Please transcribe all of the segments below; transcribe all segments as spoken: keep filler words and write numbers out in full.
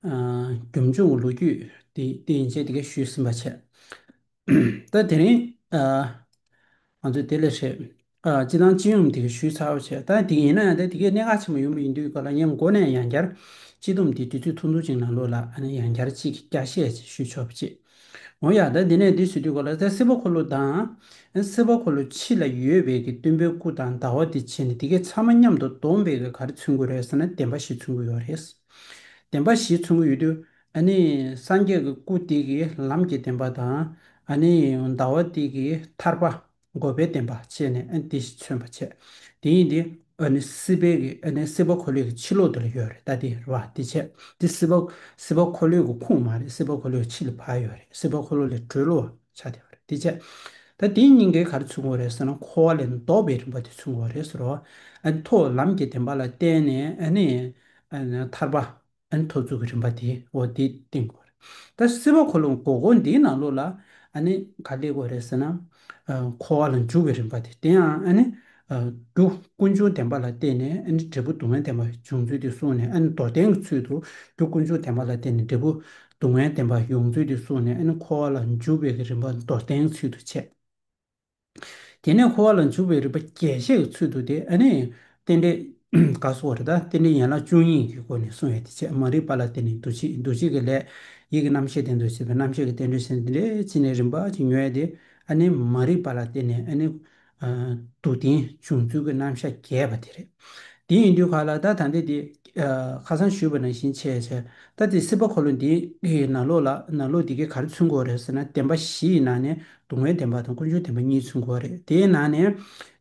ཨ། རྒྱུ་འབྱུང་གི་ལོ་རྒྱུས་དེ་དེ་ཡན་ཆད་དེ་ག་ཞུས་ཟིན་པ་བྱས། ད་དེ་རིང་ཨ། ང་ཚོས་དེ་ལས་ཧྲེ། ཨ། སྤྱི་བཏང་སྤྱི་ཡོངས་དེ་ག་ཞུས་ཚར་བ་བྱས། ད་དེ་ཡིན་ན་ཡང་ད་དེ་གས་གནད་འགག་ཆེན་པོ་ཡོང་གི་ཡིན་དུས་སྐབས་ལ་ངས་མགོ་ནས་ཡང་བསྐྱར་སྤྱི་བསྡོམས་དེ་དུས་ཚོད་ཐུང་ཐུང་ཅིག་ནང་ལོགས་ལ་ཨ་ནི་ཡང་བསྐྱར་གཅིག་བསྐྱར་བཤད་ཅིག་ཞུས་ཆོག་པ་བྱས། འོ་ཡ། ད་འདི་ནས་འདི་ཞུ་དུས་ག་ལ་ད་སྲིད་པ་འཁོར་ལོ་དང་། སྲིད་པ་འཁོར་ལོ་ཕྱི་ལ་ཡོད་པའི་གི་སྟོན་པའི་སྐུ་དང་ཟླ་བ་དེ་བྱས་ནས་དེ་གའི་ཚང་མ་མཉམ་དུ་བསྡོམས་པའི་གི་ག་རེ་མཚོན་གྱི་རེད་ཟེར་ན་བདེན་པ་བཞི་མཚོན་གྱི་ཡོད་རེད། བདེན་པ་བཞི་མཚོན་གྱི་ཡོད་དུས་ཨ་ནི་སངས་རྒྱས་ཀྱི་སྐུ་དེ་གི་ལམ་གྱི་བདེན་པ་དང་། ཨ་ནི་ཟླ་བ་དེ་གི་ཐར་པ་འགོག་པའི་བདེན་པ་བྱས་ནས་ཨ་ནི་དེ་བཞི་མཚོན་པ་བྱས། དེ་ཡིན་དུས་ཨ་ནི་སྲིད་པའི་གི་ཨ་ནི་སྲིད་པ་འཁོར་ལོའི་གི་ཕྱི་ལོགས་དེ་ལ་ཡོད་རེད། ད་དེ་རེད་བ། དེ་བྱས་དེ་སྲིད་པ་སྲིད་པ་འཁོར་ལོའི་གི་ཁུངས་མ་རེད། སྲིད་པ་འཁོར་ལོའི་ཕྱི་ལ་ཕར་ཡོད་རེད། སྲིད་པ་འཁོར་ལོ་ལས་གྲོལ་ལོ་ཆགས་བསྡད་པ་རེད། དེ་བྱས་ད་དེ་གཉིས་ཀའི་ག་རེ་མཚོན་གྱི་རེད་ཟེར་ན་འཁོར་བ་ལས་ལྡོག་པའི་རིམ་པ་དེ་མཚོན་གྱི་རེད་ཟེར་རོ། ཨ་ནི་ཐོག་ལམ་གྱི་བདེན་པ་ལ་བརྟེན་ནས་ཨ་ནི་ཨ་ནི་ཐར་པ་ཨ་ནི་ཐོབ་ཚུལ་གྱི་རིམ་པ་དེ་འོ་དེ་བསྟན་དགོས་རེད། ད་སྲིད་པ་འཁོར་ལོ་འགོག་སྐོར་འདིའི་ནང་ལོགས་ལ་ཨ་ནི་ག་སླེབས་དགོས་རེད་ཟེར་ན། ཨ་འཁོར་བ་ལ་འཇུག་པའི་རིམ་པ་དེ། དེ་ཡང་ཨ་ནི་ཨ་རྒྱུ་ཀུན་འབྱུང་བདེན་པ་ལ་བརྟེན་ནས་ཨ་ནི་འབྲས་བུ་སྡུག་བསྔལ་བདེན་པ་འབྱུང་ཚུལ་དེ་གསུངས་ནས། ཨ་ནི་མདོར་བསྟན་གྱི་ཚུལ་དུ་རྒྱུ་ཀུན་འབྱུང་བདེན་པ་ལ་བརྟེན་ནས་འབྲས་བུ་སྡུག་བསྔལ་བདེན་པ་ཡོང་ཚུལ་དེ་གསུངས་ནས། ཨ་ནི་འཁོར་བ་ལ་འཇུག་པའི་གི་རིམ་པ་མདོར་བསྟན་གྱི་ཚུལ་དུ་བྱས། དེ་ནས་འཁོར་བ་ལ་འཇུག་པའི་རིམ་པ་རྒྱས་བཤད་ཀྱི་ཚུལ་དུ་དེ་ཨ་ནི་རྟེན་འབྲེལ་ག་སོགས་རེད། ད་རྟེན་འབྲེལ་ཡན་ལག་བཅུ་གཉིས་ཀྱི་སྒོ་ནས་གསུངས་ཡོད་དེ་བྱས། མ་རིག་པ་ལ་བརྟེན་ནས་འདུ་བྱེད། འདུ་བྱེད་ཀྱི་ལས་ཡིད་ཀྱི་རྣམ་ཤེས་དོན་དུ་བྱེད་པའི་རྣམ་ཤེས་ཀྱི་རྟེན་འབྲེལ་བྱས་ནས་དེ་འདྲའི་ཕྱི་ནས་རིམ་པ་ཅིག་ཉོས་ཏེ། ཨ་ནི་མ་རིག་པ་ལ་བརྟེན་ནས་ཨ་ནི་ཨ་སྡུག་བདེན་འབྱུང་ཚུལ་གྱི་རྣམ་གཞག་རྒྱས་པ་དེ་རེད། དེ་ཡིན་དུས་ག་ལ་ད་ད་འདི་དེ་ཨ་ཁ་སང་ཞུས་པ་ནང་བཞིན་བྱས་བྱས། ད་དེ་སྲིད་པ་འཁོར་ལོ་འདིའི་ནང་ལོགས་ལ་ནང་ལོགས་འདི་གའི་ག་རེ་མཚོན་གྱི་ཡོད་རེད་ཟེར་ན། བདེན་པ་བཞི་ཡི་ནང་ནས་སྡུག་བསྔལ་བདེན་པ་དང་ཀུན་འབྱུང་བདེན་པ་གཉིས་མཚོན་གྱི་ཡོད་རེད། དེའི་ནང་ནས་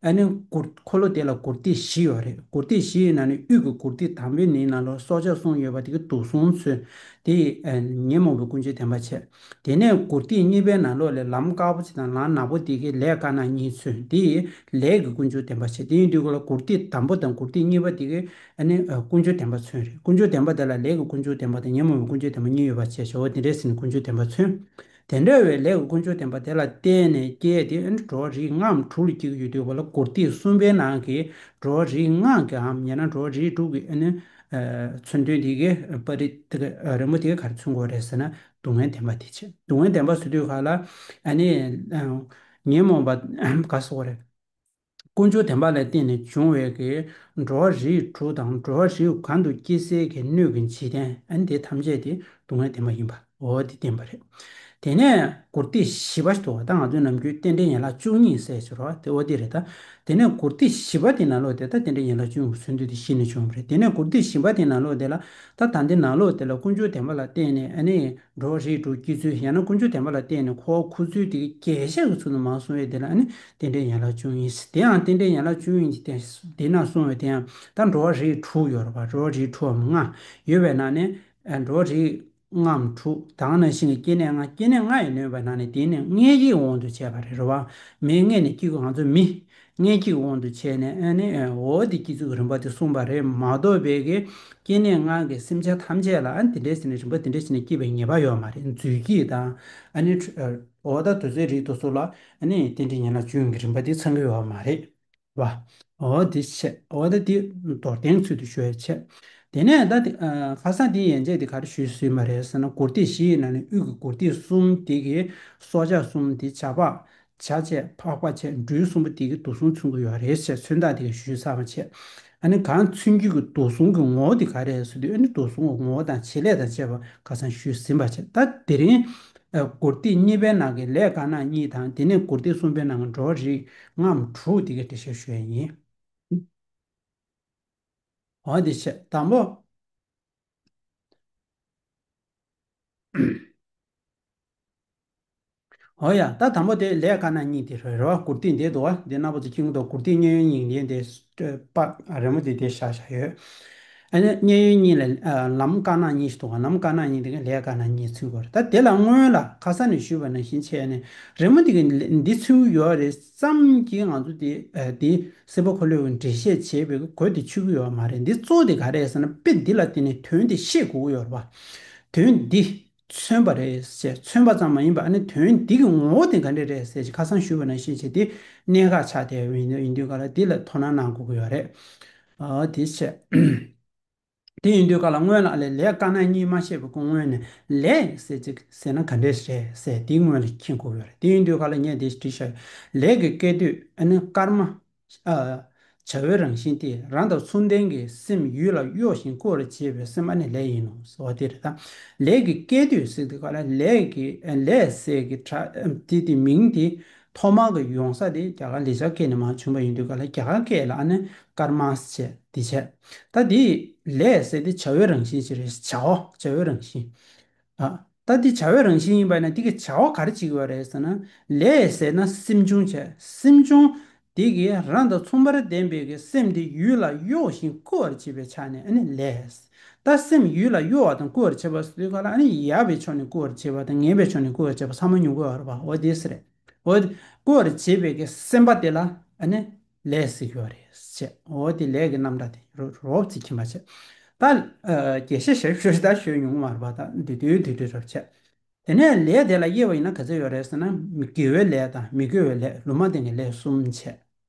ཨ་ནི་འཁོར་འཁོར་ལོ་དེ་ལ་སྒོར་ཐིག་བཞི་ཡོད་རེད། སྒོར་ཐིག་བཞི་ཡི་ནང་ནས་དབུས་ཀྱི་སྒོར་ཐིག་དང་པོའི་ནི་ནང་ལོགས་སྲོག་ཆགས་གསུམ་ཡོད་པ་དེ་གའི་དུག་གསུམ་མཚོན། དེ་ཡི་ཨ་ཉོན་མོངས་པའི་ཀུན་འབྱུང་བདེན་པ་བྱས། དེ་ནས་སྒོར་ཐིག་གཉིས་པའི་ནང་ལོགས་ལས་ལམ་དཀར་པོ་ཆེ་དང་ལམ་ནག་པོ་དེ་གའི་ལས་དཀར་ནག་གཉིས་མཚོན། དེ་ཡི་ལས་ཀྱི་ཀུན་འབྱུང་བདེན་པ་བྱས། དེ་ཡིན་དུས་ག་ལ་སྒོར་ཐིག་དང་པོ་དང་སྒོར་ཐིག་གཉིས་པ་དེ་གའི་ཨ་ནི་ཨ་ཀུན་འབྱུང་བདེན་པ་མཚོན་རེད། ཀུན་འབྱུང་བདེན་པ་དེ་ལ་ལས་ཀྱི་ཀུན་འབྱུང་བདེན་པ་དང་ཉོན་མོངས་པའི་ཀུན་འབྱུང་བདེན་པ་གཉིས་ཡོད་པ་བྱས། བྱ་བ་དེ་འདྲའི་ཟིན་ནས་ཀུན་འབྱུང་བདེན་པ་མཚོན། དེ་འདྲ་བའི་ལས་ཀྱི་ཀུན་འབྱུང་བདེན་པ་དེ་ལ་བརྟེན་ནས་སྐྱེས་ཏེ་ཨ་ནི་འགྲོ་བ་རིགས་ལྔའམ་དྲུག་ལ་སྐྱེ་གི་ཡོད་དུས་ག་ལ་སྒོར་ཐིག་གསུམ་པའི་ནང་གི་འགྲོ་བ་རིགས་ལྔ་གི་འམ་ཡང་ན་འགྲོ་བ་རིགས་དྲུག་གི་ཨ་ནི་ཨ་མཚོན་དོན་དེ་གའི་པ་རི་དེ་ག་རི་མོ་དེ་ག་ག་རེ་མཚོན་གྱི་ཡོད་རེད་ཟེར་ན། སྡུག་བསྔལ་བདེན་པ་དེ་བྱས། སྡུག་བསྔལ་བདེན་པ་ཟེར་དུས་ག་ལ་ཨ་ནི་ཨ་ཉོན་མོངས་པ་ག་སོགས་རེད། ཀུན་འབྱུང་བདེན་པ་ལ་བརྟེན་ནས་བྱུང་བའི་གི་འགྲོ་བ་རིགས་དྲུག་དང་འགྲོ་བ་རིགས་གང་དུ་སྐྱེ་སའི་གི་སྣོད་ཀྱི་འཇིག་རྟེན་ཨ་ནི་དེ་ཐམས་ཅད་དེ་སྡུག་བསྔལ་བདེན་པ་ཡིན་པ་འོ་དེ་བསྟན་པ་རེད། དེ་ནས་སྒོར་ཐིག་བཞི་པ་ཞིག་འདུག་བ། ད་ང་ཚོའི་ནམ་རྒྱུན་རྟེན་འབྲེལ་ཡན་ལག་བཅུ་གཉིས་ཟེར་ཞིག་རོ། དེ་འོ་དེ་རེད་ད། དེ་ནས་སྒོར་ཐིག་བཞི་པ་དེ་ནང་ལོགས་དེ་ད་རྟེན་འབྲེལ་ཡན་ལག་བཅུ་གཉིས་ཀྱི་མཚོན་དོན་དེ་གཞི་ནས་བྱུང་བ་རེད། དེ་ནས་སྒོར་ཐིག་བཞི་པ་དེ་ནང་ལོགས་དེ་ལ་ད་ད་འདི་ནང་ལོགས་དེ་ལ་ཀུན་འབྱུང་བདེན་པ་ལ་བརྟེན་ནས་ཨ་ནི་འགྲོ་བ་རིགས་དྲུག་སྐྱེ་ཚུལ། ཡང་ན་ཀུན་འབྱུང་བདེན་པ་ལ་བརྟེན་ནས་འཁོར་བ་འཁོར་ཚུལ་དེ་གི་རྒྱས་བཤད་ཀྱི་ཚུལ་དུ་མར་གསུངས་ཡོད་དེ་ལ་ཨ་ནི་རྟེན་འབྲེལ་ཡན་ལག་བཅུ་གཉིས། དེའང་རྟེན་འབྲེལ་ཡན་ལག་བཅུ་གཉིས་ཀྱི་དེ་ནང་གསུངས་ཡོད་དེ་ཡང་ད་འགྲོ་བ་རིགས་དྲུག་ཡོད་རེད་པ། འགྲོ་བ་རིགས་དྲུག་གམ་ལྔ་ཡོད་པའི་ནང་ནས་ཨ་འགྲོ་བ་རིགས་ལྔའམ་དྲུག་དང་ནང་བཞིན་གྱི་སྐྱེ་གནས་ལྔ། སྐྱེ་གནས་ལྔ་ཡིས་ལོན་པའི་ནང་ནས་དེ་ནི་མངོན་སྐྱེའི་དབང་དུ་བྱས་པ་རེད་རོ། མིའི་མངལ་ནས་སྐྱེ་དགོས། ང་ཚོ་མི་མངལ་སྐྱེའི་དབང་དུ་བྱས་ནས་ཨ་ནི་འོ་དེ་སྐྱེ་ཚུལ་གྱི་རིམ་པ་དེ་གསུངས་པ་རེད་མ་གཏོགས་པའི་གི་སྐྱེ་གནས་ལྔ་གི་སེམས་ཅན་ཐམས་ཅད་ལ་ཨ་ནི་དེ་འདྲས་ཟེར་ནས་རིམ་པ་དེ་འདྲས་ཟེར་ནས་སྐྱེ་བའི་ངེས་པ་ཡོད་མ་རེད། རྫུས་སྐྱེས་དང་ཨ་ནི་འོ་ད་དུད་འགྲོའི་རིགས་དེ་ཚོ་ལ་ཨ་ནི་རྟེན་འབྲེལ་ཡན་ལག་བཅུ་གཉིས་ཀྱི་རིམ་པ་དེ་ཚང་གི་ཡོད་མ་རེད། བ། འོ་དེ་བྱས། འོ་ད་དེ་མདོར་བསྟན་ཚུལ་དུ་ཞུ་ཡ་བྱས། དེ་ནས་ད་དེ་ཨ་ཁ་སང་དེའི་ཡན་ཆད་དེ་ག་རེ་ཞུས་ཟིན་པ་རེད་ཟེར་ན། སྒོར་ཐིག་བཞི་ཡི་ནང་ནས་དབུས་ཀྱི་སྒོར་ཐིག་གསུམ་དེ་གི་སྲོག་ཆགས་གསུམ་དེ་བྱ་ཕག་བྱ་བྱས་ཕག་པ་བྱས་སྦྲུལ་གསུམ་པོ་དེ་གི་དུག་གསུམ་མཚོན་གྱི་ཡོད་རེད་ཟེར་མཚོན་རྟགས་དེ་ག་ཞུས་ཚར་བ་བྱས། ཨ་ནི་གང་མཚོན་རྒྱུ་གི་དུག་གསུམ་གྱི་ངོ་བོ་དེ་ག་རེ་རེད་ཟེར་དུས་ཨ་ནི་དུག་གསུམ་གྱི་ངོ་བོ་དང་བྱེད་ལས་དང་བཅས་པ་ཁ་སང་ཞུས་ཟིན་པ་བྱས། ད་དེ་རིང་ཨ་སྒོར་ཐིག་གཉིས་པའི་ནང་གི་ལས་དཀར་ནག་གཉིས་དང་དེ་ནས་སྒོར་ཐིག་གསུམ་པའི་ནང་གི་འགྲོ་བ་རིགས་ལྔའམ་དྲུག་དེ་གའི་འགྲེལ་བཤད་ཞུ་ཡ་ཡིན། འོ་དེ་བྱས་དང་པོ། འོ་ཡ། ད་དང་པོ་དེ་ལས་དཀར་ནག་གཉིས་དེ་རེད་རེད་བ། སྒོར་ཐིག་འདི་འདུག་བ། འདི་རྣམ་པ་ཚོ་ཁྱེད་ཀྱི་འདུག་སྒོར་ཐིག་གཡས་གཡོན་གཉིས་འདི་འདི་པ་རི་མོ་འདི་འདི་བཞག་བཞག་ཡོད། ཨ་ནི་གཡས་གཡོན་གཉིས་ལ་ཨ་ལམ་དཀར་ནག་གཉིས་ཤིག་འདུག་བ། ལམ་དཀར་ནག་གཉིས་དེ་ག་ལས་དཀར་ནག་གཉིས་མཚོན་གྱི་ཡོད་རེད། ད་དེ་ལ་སྔོན་ལ་ཁ་སང་ནས་ཞུས་པ་ནང་བཞིན་བྱས་ནས་རི་མོ་འདི་གི་འདི་མཚོན་གྱི་ཡོད་རེད་བསམ་གྱི་ང་ཚོ་འདི་ཨ་འདི་སྲིད་པ་འཁོར་ལོའི་འགྲེལ་བཤད་བྱེད་པའི་གོ་དེ་ཆོད་ཀྱི་ཡོད་མ་རེད། འདི་གཙོ་བོ་དེ་ག་རེད་ཟེར་ན་དཔེ་འདི་ལ་བརྟེན་ནས་དོན་དེ་ཤེས་དགོས་ཀྱི་ཡོད་རེད་བ། དོན་འདི་མཚོན་པ་རེད་ཟེར། མཚོན་པ་ཙམ་མ་ཡིན་པ་ཨ་ནི་དོན་འདི་གི་ངོ་བོ་དེ་ག་འདྲ་རེད་ཟེར་གྱི་ཁ་སང་ཞུས་པ་ནང་བཞིན་བྱས་ཏེ་གནད་འགག་ཆགས་བསྡད་ཡོད་ཡིན་དུས་ག་ལ་འདི་ལ་དོ་སྣང་གནང་དགོས་ཀྱི་ཡོད་རེད། ཨ་དེ་བྱས། དེ་ཡིན་དུས་ག་ལ་སྔོན་ལ་ཨ་ལས་ལས་དཀར་ནག་གཉིས་མ་ཤེས་པའི་སྐུ་སྔོན་ནས་ལས་ཟེར་ཅིག་ཟེར་ན་ག་འདྲས་རེད་ཟེར་དེའི་སྔོན་ལ་མཁྱེན་དགོས་ཡོད་རེད། དེ་ཡིན་དུས་ག་ལ་ངས་དེ་བྲིས་བཞག་ཡོད། ལས་ཀྱི་སྐད་དོད་ཨ་ནི་སྐར་མ། ཨ། བྱ་བའི་རང་བཞིན་ཏེ། རང་དང་མཚུངས་ལྡན་གྱི་སེམས་ཡུལ་ལ་གཡོ་ཞིང་བཀོལ་བར་བྱེད་པའི་སེམས་ཨ་ནི་ལས་ཡིན་ནོ་ཟེར་བ་དེ་རེད་ད། ལས་ཀྱི་སྐད་དོད་ཟེར་དུས་ག་ལ་ལས་ཀྱི་ལས་ཟེར་གྱི་དྲ་དེ་དེ་མིང་དེ་ཐོག་མར་གྱི་ཡོང་ས་དེ་རྒྱ་གར་ལེགས་སྦྱར་སྐད་ནས་མར་བྱུང་བ་ཡིན་དུས་ག་ལ་རྒྱ་གར་སྐད་ལ་ཨ་ནི་ཀརྨ་ཟེར་བྱས་དེ་བྱས། ད་དེ་ལས་ཟེར་དེ་བྱ་བའི་རང་བཞིན་ཅིག་རེད། བྱ་བ་བྱ་བའི་རང་བཞིན། ཨ། ད་འདི་བྱ་བའི་རང་བཞིན་ཡིན་པ་ན་འདི་གི་བྱ་བ་ག་རེ་བྱེད་ཀྱི་ཡོད་རེད་ཟེར་ན། ལས་ཟེར་ན་སེམས་བྱུང་བྱས། སེམས་བྱུང་འདི་གིས་རང་དང་མཚུངས་པར་ལྡན་པའི་གི་སེམས་འདི་ཡུལ་ལ་གཡོ་ཞིང་བཀོལ་བར་བྱེད་པའི་ཆ་ནས་ཨ་ནི་ལས། ད་སེམས་ཡུལ་ལ་གཡོ་བ་དང་བཀོལ་བར་བྱེད་པ་ཟེར་དུས་ག་ལ་ཨ་ནི་ཡག་པའི་ཕྱོགས་ནས་བཀོལ་བར་བྱེད་པ་དང་ངན་པའི་ཕྱོགས་ནས་བཀོལ་བར་བྱེད་པ་ཚང་མ་ཉུང་དགོས་པ་རེད་པ། འོ་དེ་ཟེར་རེད། འོ་བཀོལ་བར་བྱེད་པའི་གི་སེམས་པ་དེ་ལ་ཨ་ནི་ལས་ཟེར་གྱི་ཡོད་རེད་ཟེར། འོ་དེ་ལས་ཀྱི་རྣམ་གྲངས་དེ་རོབ་རོབ་ཙམ་མཁྱེན་པ་བྱས། ད། ཨ། རྒྱས་བཤད་ཞིབ་ཞིབ་ད་ཞུས་མྱོང་མ་རེད་པ། ད་དུས་དུས་དུས་དུས་རབ་བྱས། དེ་ནས་ལས་དེ་ལ་དབྱེ་བ་ཡིན་ན་ག་ཚོད་ཡོད་རེད་ཟེར་ན། དགེ་བའི་ལས་དང་མི་དགེ་བའི་ལས། ལུང་མ་བསྟན་གྱི་ལས་གསུམ་བྱས།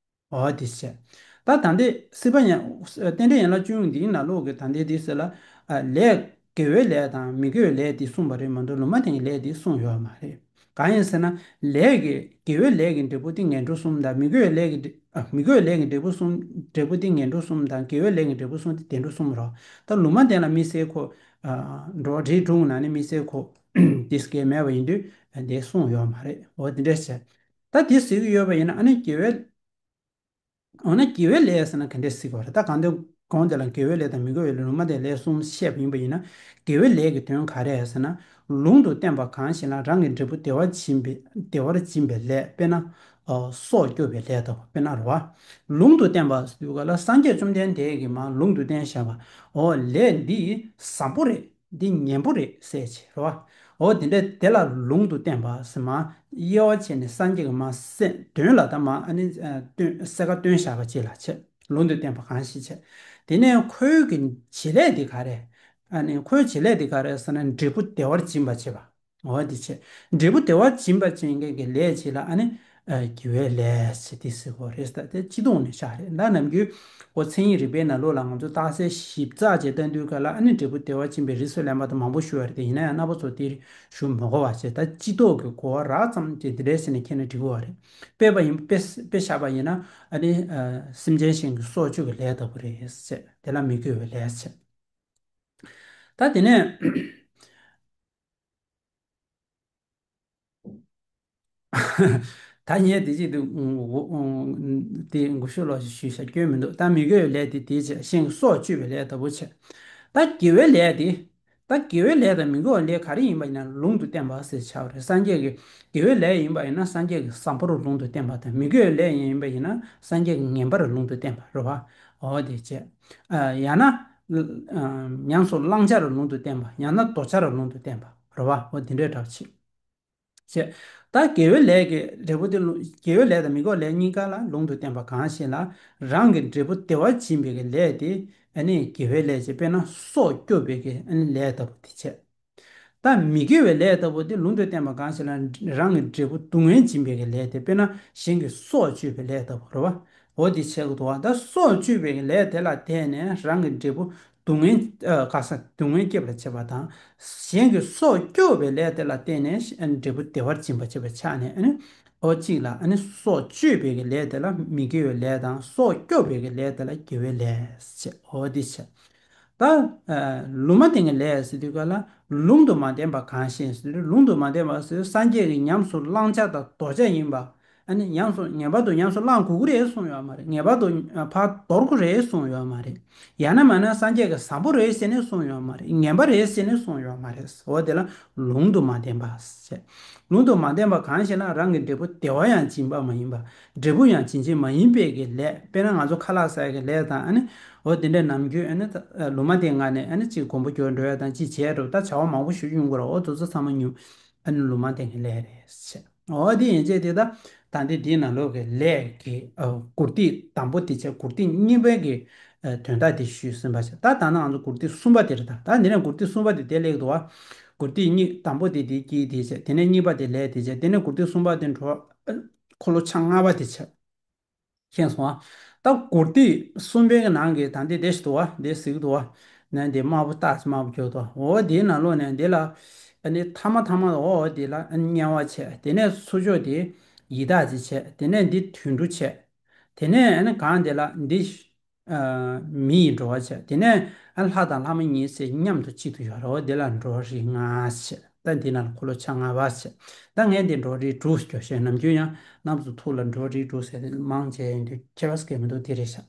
འོ་དེ་བྱས། ད་ད་འདི་སྲིད་པ་ཉ་རྟེན་འབྲེལ་ཡན་ལག་བཅུ་གཉིས་འདིའི་ནང་ལོགས་ཀྱི་ད་འདི་འདི་ཟེར་ལ། ཨ། ལས་དགེ་བའི་ལས་དང་མི་དགེ་བའི་ལས་འདི་གསུངས་པ་རེད་མ་གཏོགས་ལུང་མ་བསྟན་གྱི་ལས་འདི་གསུངས་ཡོད་མ་རེད། གང་ཡིན་ཟེར་ན། ལས་ཀྱི་དགེ་བའི་ལས་ཀྱི་འབྲས་བུ་དེ་ངན་འགྲོ་གསུམ་དང་མི་དགེ་བའི་ལས་ཀྱི་འབྲས་ཨ། མི་དགེ་བའི་ལས་ཀྱི་འབྲས་བུ་གསུམ། འབྲས་བུ་དེ་ངན་འགྲོ་གསུམ་དང་དགེ་བའི་ལས་ཀྱི་འབྲས་བུ་གསུམ་དེ་བདེ་འགྲོ་གསུམ་རོ། ད་ལུང་མ་བསྟན་ལ་དམིགས་བསལ་ཁོ། ཨ། འགྲོ་བ་རིགས་དྲུག་ནང་ནས་དམིགས་བསལ་ཁོ། དེ་སྐད་མེད་པ་ཡིན་དུས་དེ་གསུངས་ཡོད་མ་རེད། འོ་དེ་འདྲ་བྱས། ད་དེ་ཟེར་གྱི་ཡོད་པ་ཡིན་ན་ཨ་ནི་དགེ་བའི། འོ་ན་དགེ་བའི་ལས་ཟེར་ན་ག་འདྲས་ཟེར་དགོས་རེད། ད་གང་དུ་གོང་དེ་ལ་དགེ་བའི་ལས་དང་མི་དགེ་བའི་ལས་ལུང་མ་བསྟན་ལས་གསུམ་བཤད་པ་ཡིན་པ་ཡིན་ན། དགེ་བའི་ལས་ཀྱི་དོན་ག་རེ་ཟེར་ན། ལུང་དུ་བསྟན་པ་གང་ཞིག་ལ་རང་གི་འབྲས་བུ་བདེ་བ་སྦྱིན་པའི་བདེ་བར་སྦྱིན་པའི་ལས། དཔེར་ན། ཨ། སྲོག་སྐྱོབ་པའི་ལས་དང་། དཔེར་ན་རེད་བ། ལུང་དུ་བསྟན་པ་ཟེར་དུས་ག་ལ་སངས་རྒྱས་བཅོམ་ལྡན་འདས་ཀྱིས་མར་ལུང་དུ་བསྟན་བཞག་པ། འོ་ལས་འདི་བཟང་པོ་རེད། འདི་ངན་པོ་རེད་ཟེར་བྱས་རེད་བ། འོ་དེ་འདྲ་དེ་ལ་ལུང་དུ་བསྟན་པ་ཟེར་མ། དབྱེ་བ་ཕྱེ་ནས་སངས་རྒྱས་ཀྱི་མ་སེ་དོན་ལ་ད་མ་ཨ་ནི་ཨ། སྟོན་གསལ་ཁ་སྟོན་བཞག་པ་ཅིག་ལ་བྱས། ལུང་དུ་བསྟན་པ་གང་ཞིག་བྱས། དེ་ནས་ཁོའི་གི་བྱེད་ལས་དེ་ག་རེ། ཨ་ནི་ཁོའི་བྱེད་ལས་དེ་ག་རེ་ཟེར་ན་འབྲས་བུ་བདེ་བར་སྦྱིན་པ་བྱེད་པ། འོ་དེ་བྱས། འབྲས་བུ་བདེ་བར་སྦྱིན་པ་བྱེད་མཁན་གྱི་ལས་བྱེད་ལ་ཨ་ནི། ཨ། དགེ་བའི་ལས་ཟེར་དེ་ཟེར་གོ་རེད་ཟེར། དེ་སྤྱི་ལྡོག་ནས་བཞག་རེད། ད་ནམ་རྒྱུན་འོ་མཚན་ཉིད་རིག་པའི་ནང་ལོགས་ལ་ང་ཚོ་རྟགས་གསལ་ཞིབ་ཚགས་བྱས་བསྟན་དུས་ག་ལ་ཨ་ནི་འབྲས་བུ་བདེ་བར་སྦྱིན་པའི་རིགས་སུ་ལེན་པ་དང་མང་པོ་ཞུ་བ་རེད། དེ་ཡིན་ན་ཡང་རྣམ་པ་ཚོ་དེ་ཞུ་མི་དགོས་པ་བྱས། ད་སྤྱི་ལྡོག་གི་གོ་བ་རགས་ཙམ་གྱིས་འདི་འདྲའི་ཟེར་ནས་མཁྱེན་ན་འགྲིག་གི་བ་རེད། དཔེ་བ་ཡིན་དཔེ་དཔེ་བཞག་པ་ཡིན་ན་ཨ་ནི། ཨ། སེམས་ཅན་གཞན་གྱི་སྲོག་གཅོད་ཀྱི་ལས་ལྟ་བུ་རེད་ཟེར། དེ་ལ་མི་དགེ་བའི་ལས་ཟེར། ད་དེ་ནས། ད་ངས་དེ་གཅིག་ཏུ་དེ་མགོ་ཤོ་ལོག་ཞིག་ཞུས་ཤག་སྐྱོན་མི་འདུག་ད་མི་དགེ་བའི་ལས་དེ་དེ་བྱས། གཞན་གྱི་སྲོག་གཅོད་པའི་ལས་ལྟ་བུ་བྱས། ད་དགེ་བའི་ལས་དེ། ད་དགེ་བའི་ལས་དང་མི་དགེ་བའི་ལས་ག་རེ་ཡིན་པ་ཡིན་ན་ལུང་དུ་བསྟན་པ་ཟེར་བྱ་བ་རེད། སངས་རྒྱས་ཀྱི་དགེ་བའི་ལས་ཡིན་པ་ཡིན་ན་སངས་རྒྱས་ཀྱིས་བཟང་པོར་ལུང་དུ་བསྟན་པ་དང་། མི་དགེ་བའི་ལས་ཡིན་པ་ཡིན་ན་སངས་རྒྱས་ཀྱིས་ངན་པར་ལུང་དུ་བསྟན་པ་རེད་བ། འོ་དེ་བྱས། ཨ། ཡང་ན། ཨ། ཉམས་སུ་བླང་བྱར་ལུང་དུ་བསྟན་པ། ཡང་ན་འདོར་བྱར་ལུང་དུ་བསྟན་པ་རེད་བ། འོ་དེ་འདྲའི་འདྲ་བ་བྱས། བྱས། ད་དགེ་བའི་ལས་ཀྱི་འབྲས་བུ་དེ་ལུ། དགེ་བའི་ལས་དང་མི་དགེ་བའི་ལས་གཉིས་ཀ་ལ་ལུང་དུ་བསྟན་པ་གང་ཞིག་ལ་རང་གི་འབྲས་བུ་བདེ་བ་སྦྱིན་པའི་གི་ལས་དེ་ཨ་ནི་དགེ་བའི་ལས་ཅེས། དཔེར་ན་སྲོག་སྐྱོབ་པའི་གི་ཨ་ནི་ལས་ལྟ་བུ་དེ་བྱས། ད་མི་དགེ་བའི་ལས་ལྟ་བུ་དེ་ལུང་དུ་བསྟན་པ་གང་ཞིག་ལ་རང་གི་འབྲས་བུ་སྡུག་བསྔལ་སྦྱིན་པའི་གི་ལས་དེ། དཔེར་ན་གཞན་གྱི་སྲོག་གཅོད་པའི་ལས་ལྟ་བུ་རེད་བ། འོ་དེ་བྱེད་དགོས་འདུག་བ། ད་སྲོག་གཅོད་པའི་ལས་དེ་ལ་བརྟེན་ནས་རང་གི་འབྲས་བུ་སྡུག་བསྔལ། ཨ། ག་ས་སྡུག་བསྔལ་སྐྱེབ་ལ་བྱེད་པ་དང་། གཞན་གྱི་སྲོག་སྐྱོབ་པའི་ལས་དེ་ལ་བརྟེན་ནས་ཨ་ནི་འབྲས་བུ་བདེ་བར་སྦྱིན་པ་བྱེད་པའི་ཆ་ནས་ཨ་ནི། འོ་གཅིག་ལ་ཨ་ནི་སྲོག་གཅོད་པའི་གི་ལས་དེ་ལ་མི་དགེ་བའི་ལས་དང་། སྲོག་སྐྱོབ་པའི་གི་ལས་དེ་ལ་དགེ་བའི་ལས་བྱེད། འོ་དེ་བྱེད། ད། ཨ། ལུང་མ་བསྟན་གྱི་ལས་ཟེར་དུས་ག་ལ་ལུང་དུ་མ་བསྟན་པ་གང་ཞིག་ཟེར་དུས། ལུང་དུ་མ་བསྟན་པ་ཟེར་སངས་རྒྱས་ཀྱིས་ཉམས་སུ་བླང་བྱ་དང་འདོར་བྱ་ཡིན་པ། ཨ་ནི་ཉམས་སུ་ངེས་པར་དུ་ཉམས་སུ་བླང་དགོས་ཀྱི་རེད་གསུངས་ཡོད་མ་རེད། ངེས་པར་དུ་ཕར་འདོར་དགོས་རེད་གསུངས་ཡོད་མ་རེད། ཡང་ན་མིན་ན་སངས་རྒྱས་ཀྱིས་བཟང་པོ་རེད་ཟེར་ནས་གསུངས་ཡོད་མ་རེད། ངན་པ་རེད་ཟེར་ནས་གསུངས་ཡོད་མ་རེད། འོ་དེ་ལ་ལུང་དུ་མ་བསྟན་པ་ཟེར། ལུང་དུ་མ་བསྟན་པ་གང་ཞེ་ན་རང་གི་འབྲས་བུ་བདེ་བ་ཡང་སྦྱིན་པ་མ་ཡིན་པ། འབྲས་བུ་ཡང་སྦྱིན་བྱེད་མ་ཡིན་པའི་གི་ལས། དཔེར་ན་ང་ཚོ་ཁ་ལག་ཟ་ཡ་གི་ལས་དང་ཨ་ནི། འོ་དེ་འདྲ་ནམ་རྒྱུན་ཨ་ནི་ད་ལུང་མ་བསྟན་སྔ་ནས་ཨ་ནི་གཅིག་གོམ་པ་བསྒྱུར་འགྲོ་ཡ་དང་གཅིག་བྱས་འགྲོ། ད་བྱ་བ་མང་པོ་ཞིག་ཡོང་གི་རེད། འོ་དེ་ཚོ་ཚང་མ་ཉུང་ཨ་ནི་ལུང་མ་བསྟན་གྱི་ལས་རེད་ཟེར། འོ་དེ་ཡིན་ཚེ་དེ་ད་ད་འདི་འདིའི་ནང་ལོགས་ཀྱི་ལས་ཀྱི་ཨ་སྒོར་ཐིག་དང་པོ་དེ་བྱས། སྒོར་ཐིག་གཉིས་པའི་གི་ཨ་དོན་དག་དེ་ཞུས་ཟིན་པ་བྱས། ད་ད་ནང་ང་ཚོ་སྒོར་ཐིག་གསུམ་པ་དེ་རེད། ད་ད་འདི་ནས་སྒོར་ཐིག་གསུམ་པ་དེ་དེ་སླེབས་འདུག་བ། སྒོར་ཐིག་གཉིས་དང་པོ་དེ་དེ་དཀྱིལ་དེ་བྱས། དེ་ནས་གཉིས་པ་དེ་ལས་དེ་བྱས། དེ་ནས་སྒོར་ཐིག་གསུམ་པ་དེ་འགྲོ། ཨ་འཁོར་ལོ་ཆ་ལྔ་པ་དེ་བྱས། མཁྱེན་སོང་ཨ། ད་སྒོར་ཐིག་གསུམ་པའི་གི་ནང་གི་ད་འདི་དེ་ཞིག་འདུག་བ། དེ་གཟིགས་འདུག་བ། ནས་འདི་དམར་པོ་སྟག་ཅིག་དམར་པོ་རྒྱུག་འདུག་འོ་དེའི་ནང་ལོགས་ནས་འདི་ལ་ཨ་ནི་ཐ་མ་ཐ་མ་འོ་འདི་ལ་ཨ་ནི་དམྱལ་བ་བྱས། དེ་ནས་ཚུར་ཕྱོགས་དེ་ཡི་དྭགས་ཅིག་བྱས། དེ་ནས་འདི་དུད་འགྲོ་བྱས། དེ་ནས་ཨ་ནི་གང་དེ་ལ་འདི་ཨ་མི་ཡི་འགྲོ་བ་བྱས། དེ་ནས་ཨ་ནི་ལྷ་དང་ལྷ་མ་ཡིན་ཟེར་མཉམ་དུ་གཅིག་ཏུ་ཡོད་རེད། འོ་དེ་ལ་འགྲོ་བ་རིགས་ལྔ་བྱས། ད་འདི་ནང་ལ་འཁོར་ལོ་ཆ་ལྔ་པ་བྱས། ད་ངས་འདི་འགྲོ་བ་རིགས་དྲུག་ཟེར་བཤད། ནམ་རྒྱུན་ཡང་རྣམ་པ་ཚོ་ཐུགས་ལ་འགྲོ་བ་རིགས་དྲུག་ཟེར་ཏེ་མང་ཆེ་ཡིན་དུས་ཁྱད་པར་ཟེར་གྱི་མི་འདུག་དེ་རེད་ཤག་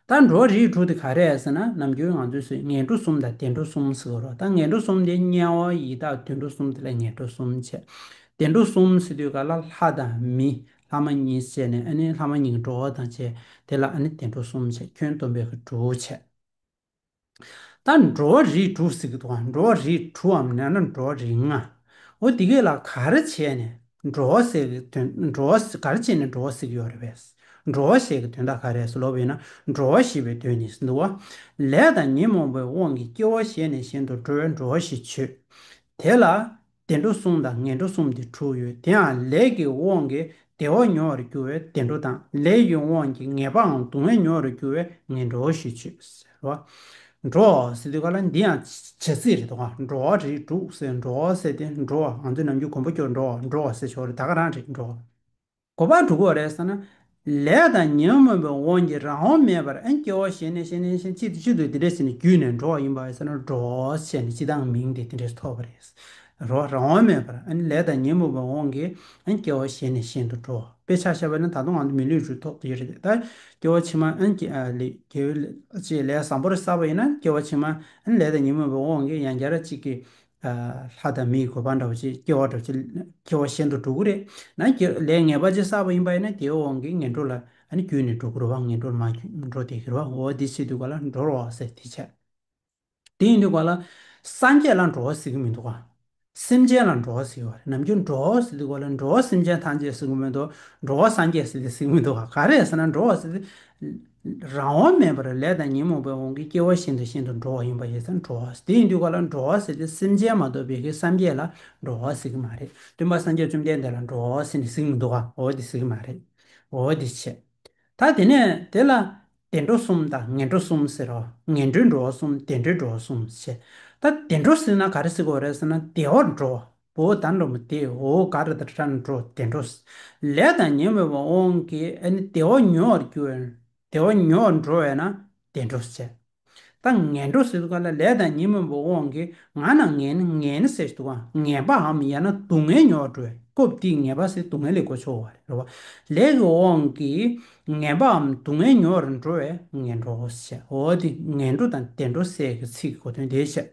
ད་འགྲོ་བ་རིགས་དྲུག་དེ་ག་རེ་རེད་ཟེར་ན། ནམ་རྒྱུན་ང་ཚོས་ཟེར་ངན་འགྲོ་གསུམ་དང་བདེ་འགྲོ་གསུམ་ཟེར་གྱི་རེད། ད་ངན་འགྲོ་གསུམ་དེ་དམྱལ་བ་ཡི་དྭགས་དུད་འགྲོ་གསུམ་དེ་ལ་ངན་འགྲོ་གསུམ་བྱས། བདེ་འགྲོ་གསུམ་ཟེར་དུས་ག་ལ་ལྷ་དང་མི་ལྷ་མ་ཡིན་བྱས་ནས་ཨ་ནི་ལྷ་མ་ཡིན་གྱི་འགྲོ་བ་དང་བཅས། དེ་ལ་ཨ་ནི་བདེ་འགྲོ་གསུམ་བྱས། ཁྱོན་བསྡོམས་པས་ཀྱི་དྲུག་བྱས། ད་འགྲོ་བ་རིགས་དྲུག་ཟེར་གྱི་འདུག་ག་འགྲོ་བ་རིགས་དྲུག་འམ་ཡང་ན་འགྲོ་བ་རིགས་ལྔ། འོ་དེ་གས་ལ་ག་རེ་བྱས་ནས་འགྲོ་བ་ཟེར་གྱི་དོན། འགྲོ་བ་ག་རེ་བྱས་ནས་འགྲོ་བ་ཟེར་གྱི་ཡོད་རེད་པས། འགྲོ་བ་ཞེས་ཀྱི་དོན་དག་ག་རེ་ཟེར་ལབ་པ་ཡིན་ན། འགྲོ་བ་ཞེས་པའི་དོན་ནི་ཟེར་འདུག་ག་ལས་དང་ཉོན་མོངས་པའི་དབང་གིས་སྐྱེ་བ་གཞན་ནས་གཞན་དུ་འགྲོ་བས་འགྲོ་བ་ཞེས་བརྗོད། དེ་ལ་བདེ་འགྲོ་གསུམ་དང་ངན་འགྲོ་གསུམ་སྟེ་དྲུག་ཡོད། དེ་ཡང་ལས་ཀྱི་དབང་གིས་བདེ་བ་མྱོང་བར་འགྱུར་བའི་བདེ་འགྲོ་དང་། ལས་ཀྱི་དབང་གིས་ངེས་པའམ་སྡུག་བསྔལ་མྱོང་བར་འགྱུར་བའི་ངན་འགྲོ་ཞེས་བརྗོད། ཟེར་བ། འགྲོ་ཟེར་དུས་ག་ལ་འདི་ཡང་བྱ་ཚིག་རེད་དོ། འགྲོ་བ་རིགས་དྲུག་ཟེར། འགྲོ་བ་ཟེར་ཏེ་འགྲོ་བ། ང་ཚོས་ནམ་རྒྱུན་གོམ་པ་སྐྱོར་འགྲོ་བ་འགྲོ་བ་ཟེར་ཆོག་རེད། ད་ག་རང་རེད། འགྲོ་བ། གོ་བ་འགྲོ་གི་རེད་ཟེར་ན། ལས་དང་ཉོན་མོངས་པའི་དབང་གིས་རང་དབང་མེད་པར་ཨ་སྐྱེ་བ་གཞན་ནས་གཞན་ནས་གཞན་གཅིག་ཏུ་གཅིག་ཏུ་འདི་འདྲ་བྱས་ནས་བརྒྱུད་ནས་འགྲོ་བ་ཡིན་པ་ཡིན་ཟེར་ན། འགྲོ་བ་ཟེར་ནས་སྤྱི་བཏང་མིང་དེ་དེ་འདྲས་ཐོགས་པ་རེད། རོ་རང་དབང་མེད་པར་ཨ་ནི་ལས་དང་ཉོན་མོངས་པའི་དབང་གིས་ཨ་ནི་སྐྱེ་བ་གཞན་ནས་གཞན་དུ་འགྲོ་བ། དཔེ་ཆ་བཞག་པ་ན་ད་དུང་ང་ཚོ་མི་ལུས་རུ་ཐོག་ཏུ་ཡོད་རེད། ད་སྐྱེ་བ་ཕྱི་མ་ཨ་ནི་སྐྱེ་ཨ་ལས་སྐྱེ་བའི་ལས་ཅིག་ལས་བཟང་པོ་རེ་བསགས་པ་ཡིན་ན། སྐྱེ་བ་ཕྱི་མ་ཨ་ནི་ལས་དང་ཉོན་མོངས་པའི་དབང་གིས་ཡང་བསྐྱར་གཅིག་གི་ལྷ་དང་མིའི་གོ་འཕང་འདྲ་བོ་ཅིག་སྐྱེ་བ་འདྲ་བོ་ཅིག་སྐྱེ་བ་གཞན་དུ་འགྲོ་གི་རེད། ན་སྐྱེ་ལས་ངན་པ་ཅིག་བསགས་པ་ཡིན་པ་ཡིན་ན་དེའི་དབང་གིས་ངན་འགྲོ་ལ་ཨ་ནི་བརྒྱུད་ནས་འགྲོ་གི་རེད་བ། ངན་འགྲོ་ལ་མར་འགྲོ་བསྡད་ཀྱི་རེད་བ། འོ་དེ་བྱེད་དུས་ག་ལ་འགྲོ་རོགས་ཟེར་དེ་བྱས། དེ་ཡིན་དུས་ག་ལ་སངས་རྒྱས་ལ་འགྲོ་བ་ཟེར་གྱི་མི་འདུག་ག་སེམས་ཅན་ལ་འགྲོ་བ་ཟེར་བ་རེད། ནམ་རྒྱུན་འགྲོ་བ་ཟེར་དུས་ག་ལ་འགྲོ་བ་སེམས་ཅན་ཐམས་ཅད་ཟེར་གྱི་མི་འདུག་འགྲོ་བ་སངས་རྒྱས་ཟེར་ཏེ་ཟེར་གྱི་མི་འདུག་ག་ག་རེ་ཟེར་ན་འགྲོ་བ་ཟེར་ཏེ། རང་དབང་མེད་པར་ལས་དང་ཉོན་མོངས་པའི་དབང་གིས་སྐྱེ་བ་གཞན་དང་གཞན་དུ་འགྲོ་བ་ཡིན་པ་ཡིན་ཙང་འགྲོ་བ། དེ་ཡིན་དུས་ག་ལ་འགྲོ་བ་ཟེར་ཏེ་སེམས་ཅན་མ་གཏོགས་པའི་གི་སངས་རྒྱས་ལ་འགྲོ་བ་ཟེར་གྱི་མ་རེད། སྟོན་པ་སངས་རྒྱས་བཅོམ་ལྡན་འདས་ལ་འགྲོ་བ་ཟེར་ནས་ཟེར་གྱི་མི་འདུག་ག་འོ་དེ་ཟེར་གྱི་མ་རེད། འོ་དེ་བྱས། ད་དེ་ནས་དེ་ལ་བདེ་འགྲོ་གསུམ་དང་ངན་འགྲོ་གསུམ་ཟེར་རོ། ངན་འགྲོའི་འགྲོ་བ་གསུམ། བདེ་འགྲོའི་འགྲོ་བ་གསུམ་བྱས། ད་བདེ་འགྲོ་ཟེར་ན་ག་རེ་ཟེར་དགོས་རེད་ཟེར་ན་བདེ་བར་འགྲོ་བ། བོ་ད་འགྲོ་མི་བདེ་འོ་ག་རེ་ད་ཁྲ་འགྲོ་བདེ་འགྲོ། ལས་དང་ཉོན་མོངས་པའི་དབང་གིས་ཨ་ནི་བདེ་བ་མྱོང་བར་འགྱུར་བས། བདེ་བ་མྱོང་བར་འགྲོ་བས་ན་བདེ་འགྲོ་ཟེར། ད་ངན་འགྲོ་ཟེར་དུས་ག་ལ་ལས་དང་ཉོན་མོངས་པའི་དབང་གིས་ང་ན་ངན་ངན་ཟེར་དུས་ག་ངན་པའམ་ཡང་ན་སྡུག་བསྔལ་མྱོང་བར་འགྲོ་བས། སྐབས་དེའི་ངན་པ་ཟེར་སྡུག་བསྔལ་ལས་གོ་ཆོག་པ་རེད་བ། ལས་ཀྱི་དབང་གིས་ངན་པའམ་སྡུག་བསྔལ་མྱོང་བར་འགྲོ་བས་ངན་འགྲོ་ཟེར། འོ་དེ་ངན་འགྲོ་དང་བདེ་འགྲོ་ཟེར་གྱི་ཚིག་གི་གོ་དོན་དེ་བཤད།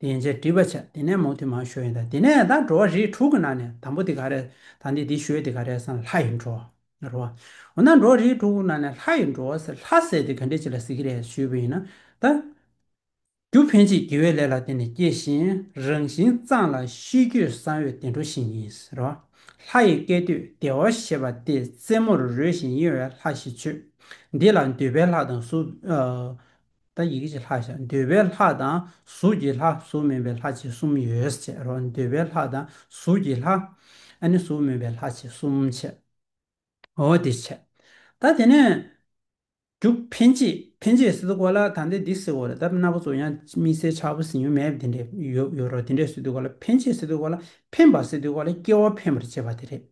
དེ་ཡན་ཆད་འགྲིག་པ་བྱས། དེ་ནས་མུ་མཐུད་མར་ཞུ་ཡིན། ད་དེ་ནས་ད་འགྲོ་བ་རིགས་དྲུག་གི་ནང་ནས་དང་པོ་དེ་ག་རེ། ད་འདི་འདི་ཞུ་ཡས་དེ་ག་རེ་ཟེར་ན་ལྷ་ཡི་འགྲོ་བ་རེད་བ། འོ་ན་འགྲོ་བ་རིགས་དྲུག་གི་ནང་ནས་ལྷ་ཡི་འགྲོ་བ་ཟེར། ལྷ་ཟེར་དེ་ག་འདྲས་ཅིག་ལ་ཟེར་གྱི་རེད་ཞུས་པ་ཡིན་ན། ད་རྒྱུ་འཕེན་བྱེད་དགེ་བའི་ལས་ལ་བརྟེན་ནས་སྐྱེ་ཞིང་། རང་བཞིན་གཙང་ལ་ཤེས་རྒྱུད་གསང་བས་བདེ་འགྲོ་ཞིག་ཡིན་ཟེར་བ། ལྷ་ཡི་སྐད་དོད་བདེ་བར་གཤེགས་པ་སྟེ། རྩེ་མོར་རོལ་ཞིང་གཡོ་བས་ལྷ་ཞེས་བརྗོད། འདི་ལ་འདོད་པའི་ལྷ་དང་གཟུགས། ད་ཡི་གེ་ཅིག་ལྷག་བཞག་འདོད་པའི་ལྷ་དང་གཟུགས་ཀྱི་ལྷ། གཟུགས་མིན་པའི་ལྷ་བཅས་གསུམ་ཡོད་ཟེར་རོ། འདོད་པའི་ལྷ་དང་གཟུགས་ཀྱི་ལྷ། ཨ་ནི་གཟུགས་མིན་པའི་ལྷ་བཅས་གསུམ་བྱས། འོ་དེ་བྱས། ད་དེ་ནས་རྒྱུ་འཕེན་བྱེད། འཕེན་བྱེད་ཟེར་དུས་ག་ལ་ད་འདི་འདི་ཟེར་བ་རེད། ད་རྣམ་པ་ཚོ་ཡང་དམིགས་བསལ་ཆགས་པ་ཟིན་ཡོད་མེད་དེ་འདྲས་ཡོད་ཡོད་རོ། དེ་འདྲས་ཟེར་དུས་ག་ལ་འཕེན་བྱེད་ཟེར་དུས་ག་ལ་འཕེན་པ་ཟེར་དུས་ག་ལ་སྐྱེ་བ་འཕེན་པར་བྱེད་པ་དེ་རེད།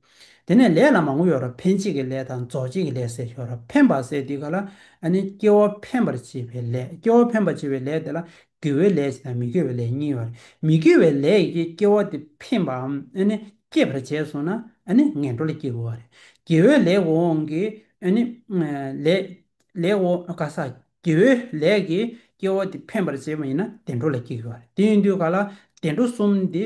དེ་ནས་ལས་ལ་མང་པོ་ཡོད་ར། འཕེན་བྱེད་ཀྱི་ལས་དང་རྫོགས་བྱེད་ཀྱི་ལས་ཟེར་ཡོད་ར། འཕེན་པ་ཟེར་དུས་ག་ལ་ཨ་ནི་སྐྱེ་བ་འཕེན་པར་བྱེད་པའི་ལས། སྐྱེ་བ་འཕེན་པར་བྱེད་པའི་ལས་དེ་ལ་དགེ་བའི་ལས་ཅིག་དང་མི་དགེ་བའི་ལས་གཉིས་ཡོད་རེད། མི་དགེ་བའི་ལས་ཀྱིས་སྐྱེ་བ་དེ་འཕེན་པའམ་ཨ་ནི་སྐྱེད་པར་བྱས་སོང་ན་ཨ་ནི་ངན་འགྲོ་ལ་སྐྱེ་དགོས་པ་རེད། དགེ་བའི་ལས་ཀྱི་དབང་གིས་ཨ་ནི་ལས་ལས་འོ་ག་ས་དགེ་བའི་ལས་ཀྱིས་སྐྱེ་བ་དེ་འཕེན་པར་བྱེད་པ་ཡིན་ན་བདེ་འགྲོ་ལ་སྐྱེ་དགོས་པ་རེད། དེ་ཡིན་དུས་ག་ལ་བདེ་འགྲོ་གསུམ་དེ་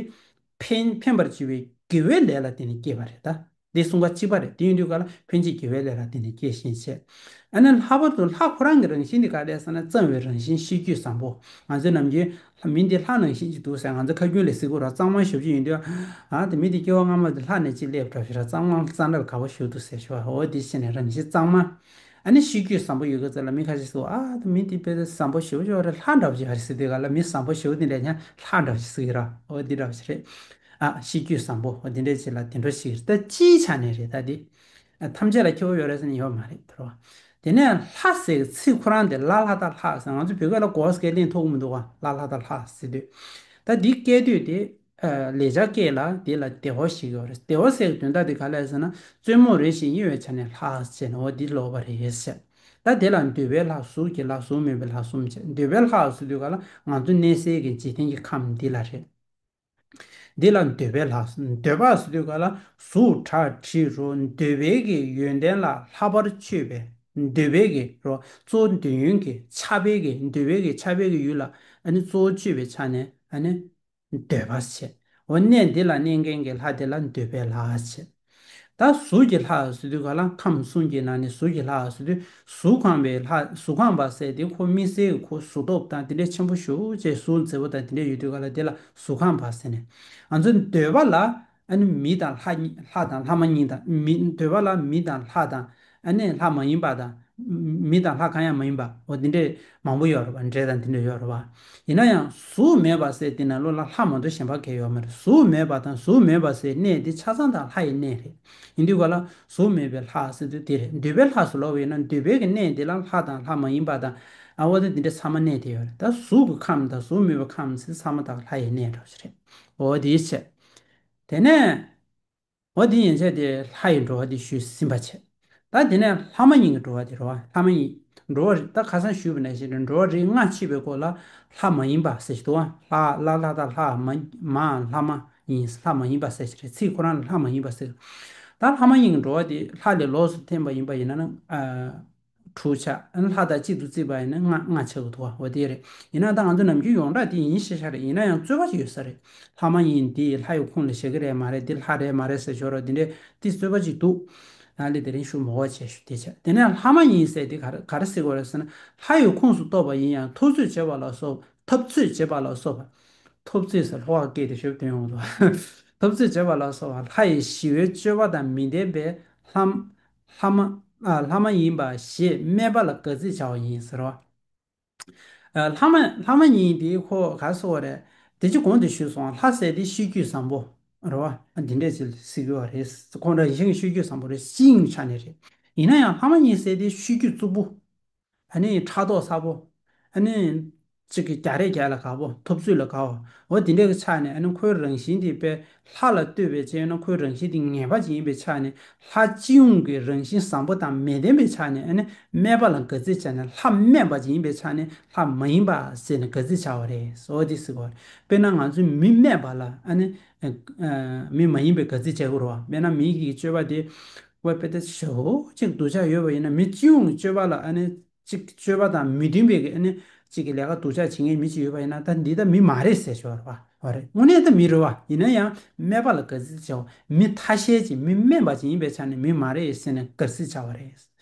འཕེན་འཕེན་པར་བྱེད་པའི་དགེ་བའི་ལས་ལ་བརྟེན་ནས་སྐྱེས་པ་རེད་ད། འདི་གསུམ་ཀ་གཅིག་པ་རེད། དེ་ཡིན་དུས་ག་ལ་འཕེན་བྱེད་དགེ་བའི་ལས་ལ་བརྟེན་ནས་སྐྱེས་ཤིང་བྱས། ཨ་ནི་ལྷག་པར་དུ་ལྷ་ཁོ་རང་གི་རང་བཞིན་དེ་ག་རེད་ཟེར་ན་གཙང་བའི་རང་བཞིན་ཤེས་རྒྱུད་བཟང་པོ། ང་ཚོའི་ནམ་རྒྱུན་མི་འདི་ལྷ་ནང་བཞིན་གྱི་འདུག་ཟེར་ང་ཚོ་ཁ་རྒྱུན་ལས་ཟེར་གོ་ར། གཙང་མ་ཞབས་ཕྱི་ཡིན་དུས་ཨ་དེ་མི་འདི་སྐྱེ་བ་སྔ་མ་དེ་ལྷ་ནས་ཅི་སླེབས་འདྲ་ཞིག་ར། གཙང་མ་གཙང་སྦྲ་དགའ་པོ་ཞུ་འདུག་ཟེར་ཞུ་བ། འོ་དེ་བྱས་ནས་རང་བཞིན་གཙང་མ། ཨ་ནི་ཤེས་རྒྱུད་བཟང་པོ་ཡོད་གི་ཚེ་ལ་མི་ཁ་ཤས་སུ་ཨ་ད་མི་འདི་དཔེ་བཟང་པོ་ཞེ་པོ་ཅིག་རེད། ལྷ་འདྲ་པོ་ཅིག་རེད་ཟེར་དུས་ག་ལ་མི་བཟང་པོ་ཞེ་པོ་འདི་འདྲ་ཡང་ལྷ་འདྲ་པོ་ཅིག་ཟེར་གི་ར། འོ་འདི་འདྲ་པོ་ཅིག་རེད། ཨ་ཤེས་རྒྱུད་བཟང་པོ་འོ་འདི་འདྲ་ཅིག་ལ་དེ་འདྲ་ཞིག་རེད། ད་སྤྱིའི་ཆ་ནས་རེད་ད་འདི། ཨ་ཐམས་ཅད་ལ་ཁྱད་པར་ཡོད་རེད་ཟེར་ནས་ཡོད་མ་རེད་ད་རོ། དེ་ནས་ལྷ་ཟེར་ཚིག་ཁོ་རང་དེ་ལ་ལྷ་དང་ལྷ་ཟེར། ང་ཚོ་བོད་སྐད་ལ་གོ་བ་སྐད་ལེན་ཐུབ་ཀྱི་མི་འདུག་ག་ལ་ལྷ་དང་ལྷ་ཟེར་དུས། ད་འདི་སྐད་དོད་དེ་ལེགས་སྦྱར་སྐད་ལ་འདི་ལ་བདེ་བ་ཞིག་ཡོད་རེད། བདེ་བ་ཟེར་གྱི་དོན་དག་དེ་ག་ལ་ཟེར་ན། བཙུན་མོ་རེ་ཞིག་གཡེང་བའི་ཆ་ནས་ལྷ་ཟེར་ནས་འོ་འདི་ལོག་པ་རེད་ཟེར། ད་དེ་ལ་འདོད་པའི་ལྷ། གཟུགས་ཀྱི་ལྷ། གཟུགས་མེད་པའི་ལྷ་གསུམ་བྱས། འདོད་པའི་ལྷ་ཟེར་དུས་ག་ལ་ང་ཚོ་གནས་སའི་གི་འཇིག་རྟེན་གྱི་ཁམས་འདི་ལ་རེད། འདི་ལ་འདོད་པའི་ལྷ། འདོད་པ་ཟེར་དུས་ག་ལ་གཟུགས་སྒྲ་དྲི་རོ་འདོད་པའི་གི་ཡོན་ཏན་ལ་ལྷག་པར་སྤྱོད་པའི། འདོད་པའི་གི་རོ་གཙོ་བོ་འདོད་ཡོན་གྱི་ཆགས་པའི་གི་འདོད་པའི་གི་ཆགས་པའི་གི་ཡུལ་ལ་ཨ་ནི་གཙོ་བོ་སྤྱོད་པའི་ཆ་ནས་ཨ་ནི་འདོད་པ་བྱས། འོ་གནས་འདི་ལ་གནས་མཁན་གྱི་ལྷ་དེ་ལ་འདོད་པའི་ལྷ་བྱས། ད་གཟུགས་ཀྱི་ལྷ་ཟེར་དུས་ག་ལ་ཁམས་གསུམ་གྱི་ནང་ནས་གཟུགས་ཀྱི་ལྷ་ཟེར་དུས་གཟུགས་ཁམས་པའི་ལྷ། གཟུགས་ཁམས་པ་ཟེར་དེ་ཁོ་དམིགས་བསལ་གྱི་ཁོ་གཟུགས་སྟོབས་དང་དེ་འདྲའི་ཆེན་པོ་ཞེ་ཅིག་གཟུགས་མཛེས་པོ་དང་དེ་འདྲ་ཡོད་དུས་ག་ལ་དེ་ལ་གཟུགས་ཁམས་པ་ཟེར་ནས། ང་ཚོ་འདོད་པ་ལ་ཨ་ནི་མི་དང་ལྷ་གཉིས། ལྷ་དང་ལྷ་མ་ཡིན་དང་མི། འདོད་པ་ལ་མི་དང་ལྷ་དང་ཨ་ནི་ལྷ་མ་ཡིན་པ་དང་། མི་དང་ལྷ་གང་ཡང་མ་ཡིན་པ། འོ་འདི་འདྲས་མང་པོ་ཡོད་རེད་པ། འདྲེ་དང་འདི་འདྲས་ཡོད་རེད་པ། ཡིན་ན་ཡང་གཟུགས་མེད་པ་ཟེར་དེ་ནང་ལོགས་ལ་ལྷ་མ་གཏོགས་གཞན་པ་གང་ཡང་ཡོད་མ་རེད། གཟུགས་མེད་པ་དང་གཟུགས་མེད་པ་ཟེར་གནས་དེ་ཆ་ཚང་དང་ལྷ་ཡི་གནས་རེད། ཡིན་དུས་ག་ལ་གཟུགས་མེད་པའི་ལྷ་ཟེར་དུས་དེ་རེད། འདོད་པའི་ལྷ་ཟེར་ལབ་པ་ཡིན་ན་འདོད་པའི་གི་གནས་དེ་ལ་ལྷ་དང་ལྷ་མ་ཡིན་པ་དང་། ཨ་འོ་ད་འདི་འདྲས་ཚང་མ་གནས་དེ་ཡོད་རེད། ད་གཟུགས་ཀྱི་ཁམས་དང་གཟུགས་མེད་པའི་ཁམས་ཟེར་ཚང་མ་དང་ལྷ་ཡི་གནས་འདྲ་བོ་ཞིག་རེད། འོ་དེའི་ཕྱིར། དེ་ནས། འོ་དེ་ཡན་ཆད་དེ་ལྷ་ཡི་འགྲོ་བ་དེ་ཞུས་ཟིན་པ་བྱས། ད་དེ་ནས་ལྷ་མ་ཡིན་གྱི་འགྲོ་བ་དེ་རེད་པ། ལྷ་མ་ཡིན་འགྲོ་བ་རེད། ད་ཁ་སང་ཞུས་པ་ནང་བཞིན་རེད། འགྲོ་བ་རིགས་ལྔ་ཕྱེ་བའི་སྐོར་ལ་ལྷ་མ་ཡིན་པ་ཟེར་ཞིག་འདུག་པ། ལྷ་ལ་ལྷ་དང་ལྷ་མ་མ་ལྷ་མ་ཡིན། ལྷ་མ་ཡིན་པ་ཟེར་ཞིག་རེད། ཚིག་ཁོ་རང་ལ་ལྷ་མ་ཡིན་པ་ཟེར། ད་ལྷ་མ་ཡིན་གྱི་འགྲོ་བ་དེ་ལྷ་ལས་ལོགས་སུ་འཐེན་པ་ཡིན་པ་ཡིན་ན་ན། དྲུག་ཆགས། ཨ་ནི་ལྷ་དང་གཅིག་ཏུ་བརྩིས་པ་ཡིན་ན་ལྔ་ལྔ་ཆགས་ཀྱི་འདུག་པ། འོ་དེ་རེད། ཡིན་ན་ད་ང་ཚོ་ནམ་རྒྱུན་ཡོངས་གྲགས་དེ་ཡིན་ཤེས་བྱ་རེད། ཡིན་ན་ཡང་རྩོད་པ་ཞིག་ཡོད་ས་རེད། ལྷ་མ་ཡིན་འདི་ལྷ་ཡི་ཁོངས་ལ་བཞག་གི་རེད་མ་རེད། འདི་ལྷ་རེད་མ་རེད་ཟེར་ཞོར་ར་འདི་འདྲའི་ཏི་རྩོད་པ་ཅིག་འདུག། ཨ་ལེ་དེ་རིང་ཤུགས་མོ་བ་བྱས་ཞུ་དེ་བྱས། དེ་ནས་ལྷ་མ་ཡིན་ཟེར་དེ་ག་རེ་ག་རེ་ཟེར་དགོས་རེད་ཟེར་ན། ལྷ་ཡི་ཁོངས་སུ་གཏོགས་པ་ཡིན་ཡང་འཐབ་རྩོད་བྱེད་པ་ལ་སོགས། འཐབ་རྩོད་བྱེད་པ་ལ་སོགས་པ། འཐབ་རྩོད་ཟེར་ལྷོ་བ་སྐད་དེ་ཞོབ་དོན་ཡོང་འདུག། འཐབ་རྩོད་བྱེད་པ་ལ་སོགས་པ་ལྷ་ཡི་ཞི་བའི་སྤྱོད་པ་དང་མི་ལྡན་པའི་ལྷ། ལྷ་མ། ཨ། ལྷ་མ་ཡིན་པ་ཞེས་སྨད་པ་ལ་དགག་ཚིག་བྱ་བ་ཡིན་ཟེར་བ། ཨ། ལྷ་མ་ལྷ་མ་ཡིན་དེ་ཁོ་ག་སོགས་རེད། དེ་ཅི་གོང་དུ་ཞུས་སོང་། ལྷ་ཟེར་དེ་ཤེས་རྒྱུད་བཟང་པོ་རེད་བ། ཨ། འདི་འདྲས་ཅིག་ཟེར་གྱི་བ་རེད། ཁོང་རང་བཞིན་ཤེས་རྒྱུད་བཟང་པོ་རེད། སྤྱི་ཡོངས་ཆ་ནས་རེད། ཡིན་ན་ཡང་ལྷ་མ་ཡིན་ཟེར་དེ་ཤེས་རྒྱུད་རྩུབ་པོ། ཨ་ནི་ཕྲག་དོག་ཚ་པོ། ཨ་ནི་གཅིག་གིས་རྒྱག་རེས་རྒྱག་ལ་དགའ་པོ། འཐབ་རྩོད་ལ་དགའ་བ། འོ་དེ་འདྲའི་གི་ཆ་ནས་ཨ་ནི་ཁོའི་རང་བཞིན་དེ་དཔེ་ལྷ་ལ་ལྟོས་པའི་ཆ་ཡིན་ན་ཁོའི་རང་བཞིན་དེ་ངན་པ་ཅིག་ཡིན་པའི་ཆ་ནས། ལྷ་སྤྱི་ཡོངས་ཀྱི་རང་བཞིན་བཟང་པོ་དང་མི་ལྡན་པའི་ཆ་ནས་ཨ་ནི་སྨད་པ་ལ་དགག་ཚིག་བྱས་ནས། ལྷ་སྨད་པ་ཅིག་ཡིན་པའི་ཆ་ནས་ལྷ་མ་ཡིན་པ་ཟེར་ནས་དགག་ཚིག་བྱ་བ་རེད། འོ་དེ་ཟེར་གོ། དཔེར་ན་ང་ཚོས་མི་སྨད་པ་ལ་ཨ་ནི། ཨ། མི་མ་ཡིན་པའི་དགག་ཚིག་བྱེད་དགོས་རེད་བ། དཔེར་ན་མི་གི་སྤྱོད་པ་དེ། ཝེ་དཔེ་དེ་ཞེ་པོ་ཅིག་སྡུག་ཅག་ཡོད་པ་ཡིན་ན། མི་སྤྱི་ཡོངས་ཀྱི་སྤྱོད་པ་ལ་ཨ་ནི་གཅིག་སྤྱོད་པ་དང་མི་མཐུན་པའི་གི་ཨ་ནི་གཅིག་གི་ལས་ཀ་སྡུག་ཅག་བྱེད་མཁན་མི་གཅིག་ཡོད་པ་ཡིན་ན། ད་འདི་ད་མི་མ་རེད་ཟེར་ཆོག་རེད་པ། འོ་རེད། དངོས་གནས་ད་མི་རེད་པ། ཡིན་ན་ཡང་སྨད་པ་ལ་དགག་ཚིག་བྱ་བ། མི་ཐ་ཤལ་ཅིག་མི་དམན་པ་ཅིག་ཡིན་པའི་ཆ་ནས་མི་མ་རེད་ཟེར་ནས་དགག་ཚིག་བྱ་བ་རེད།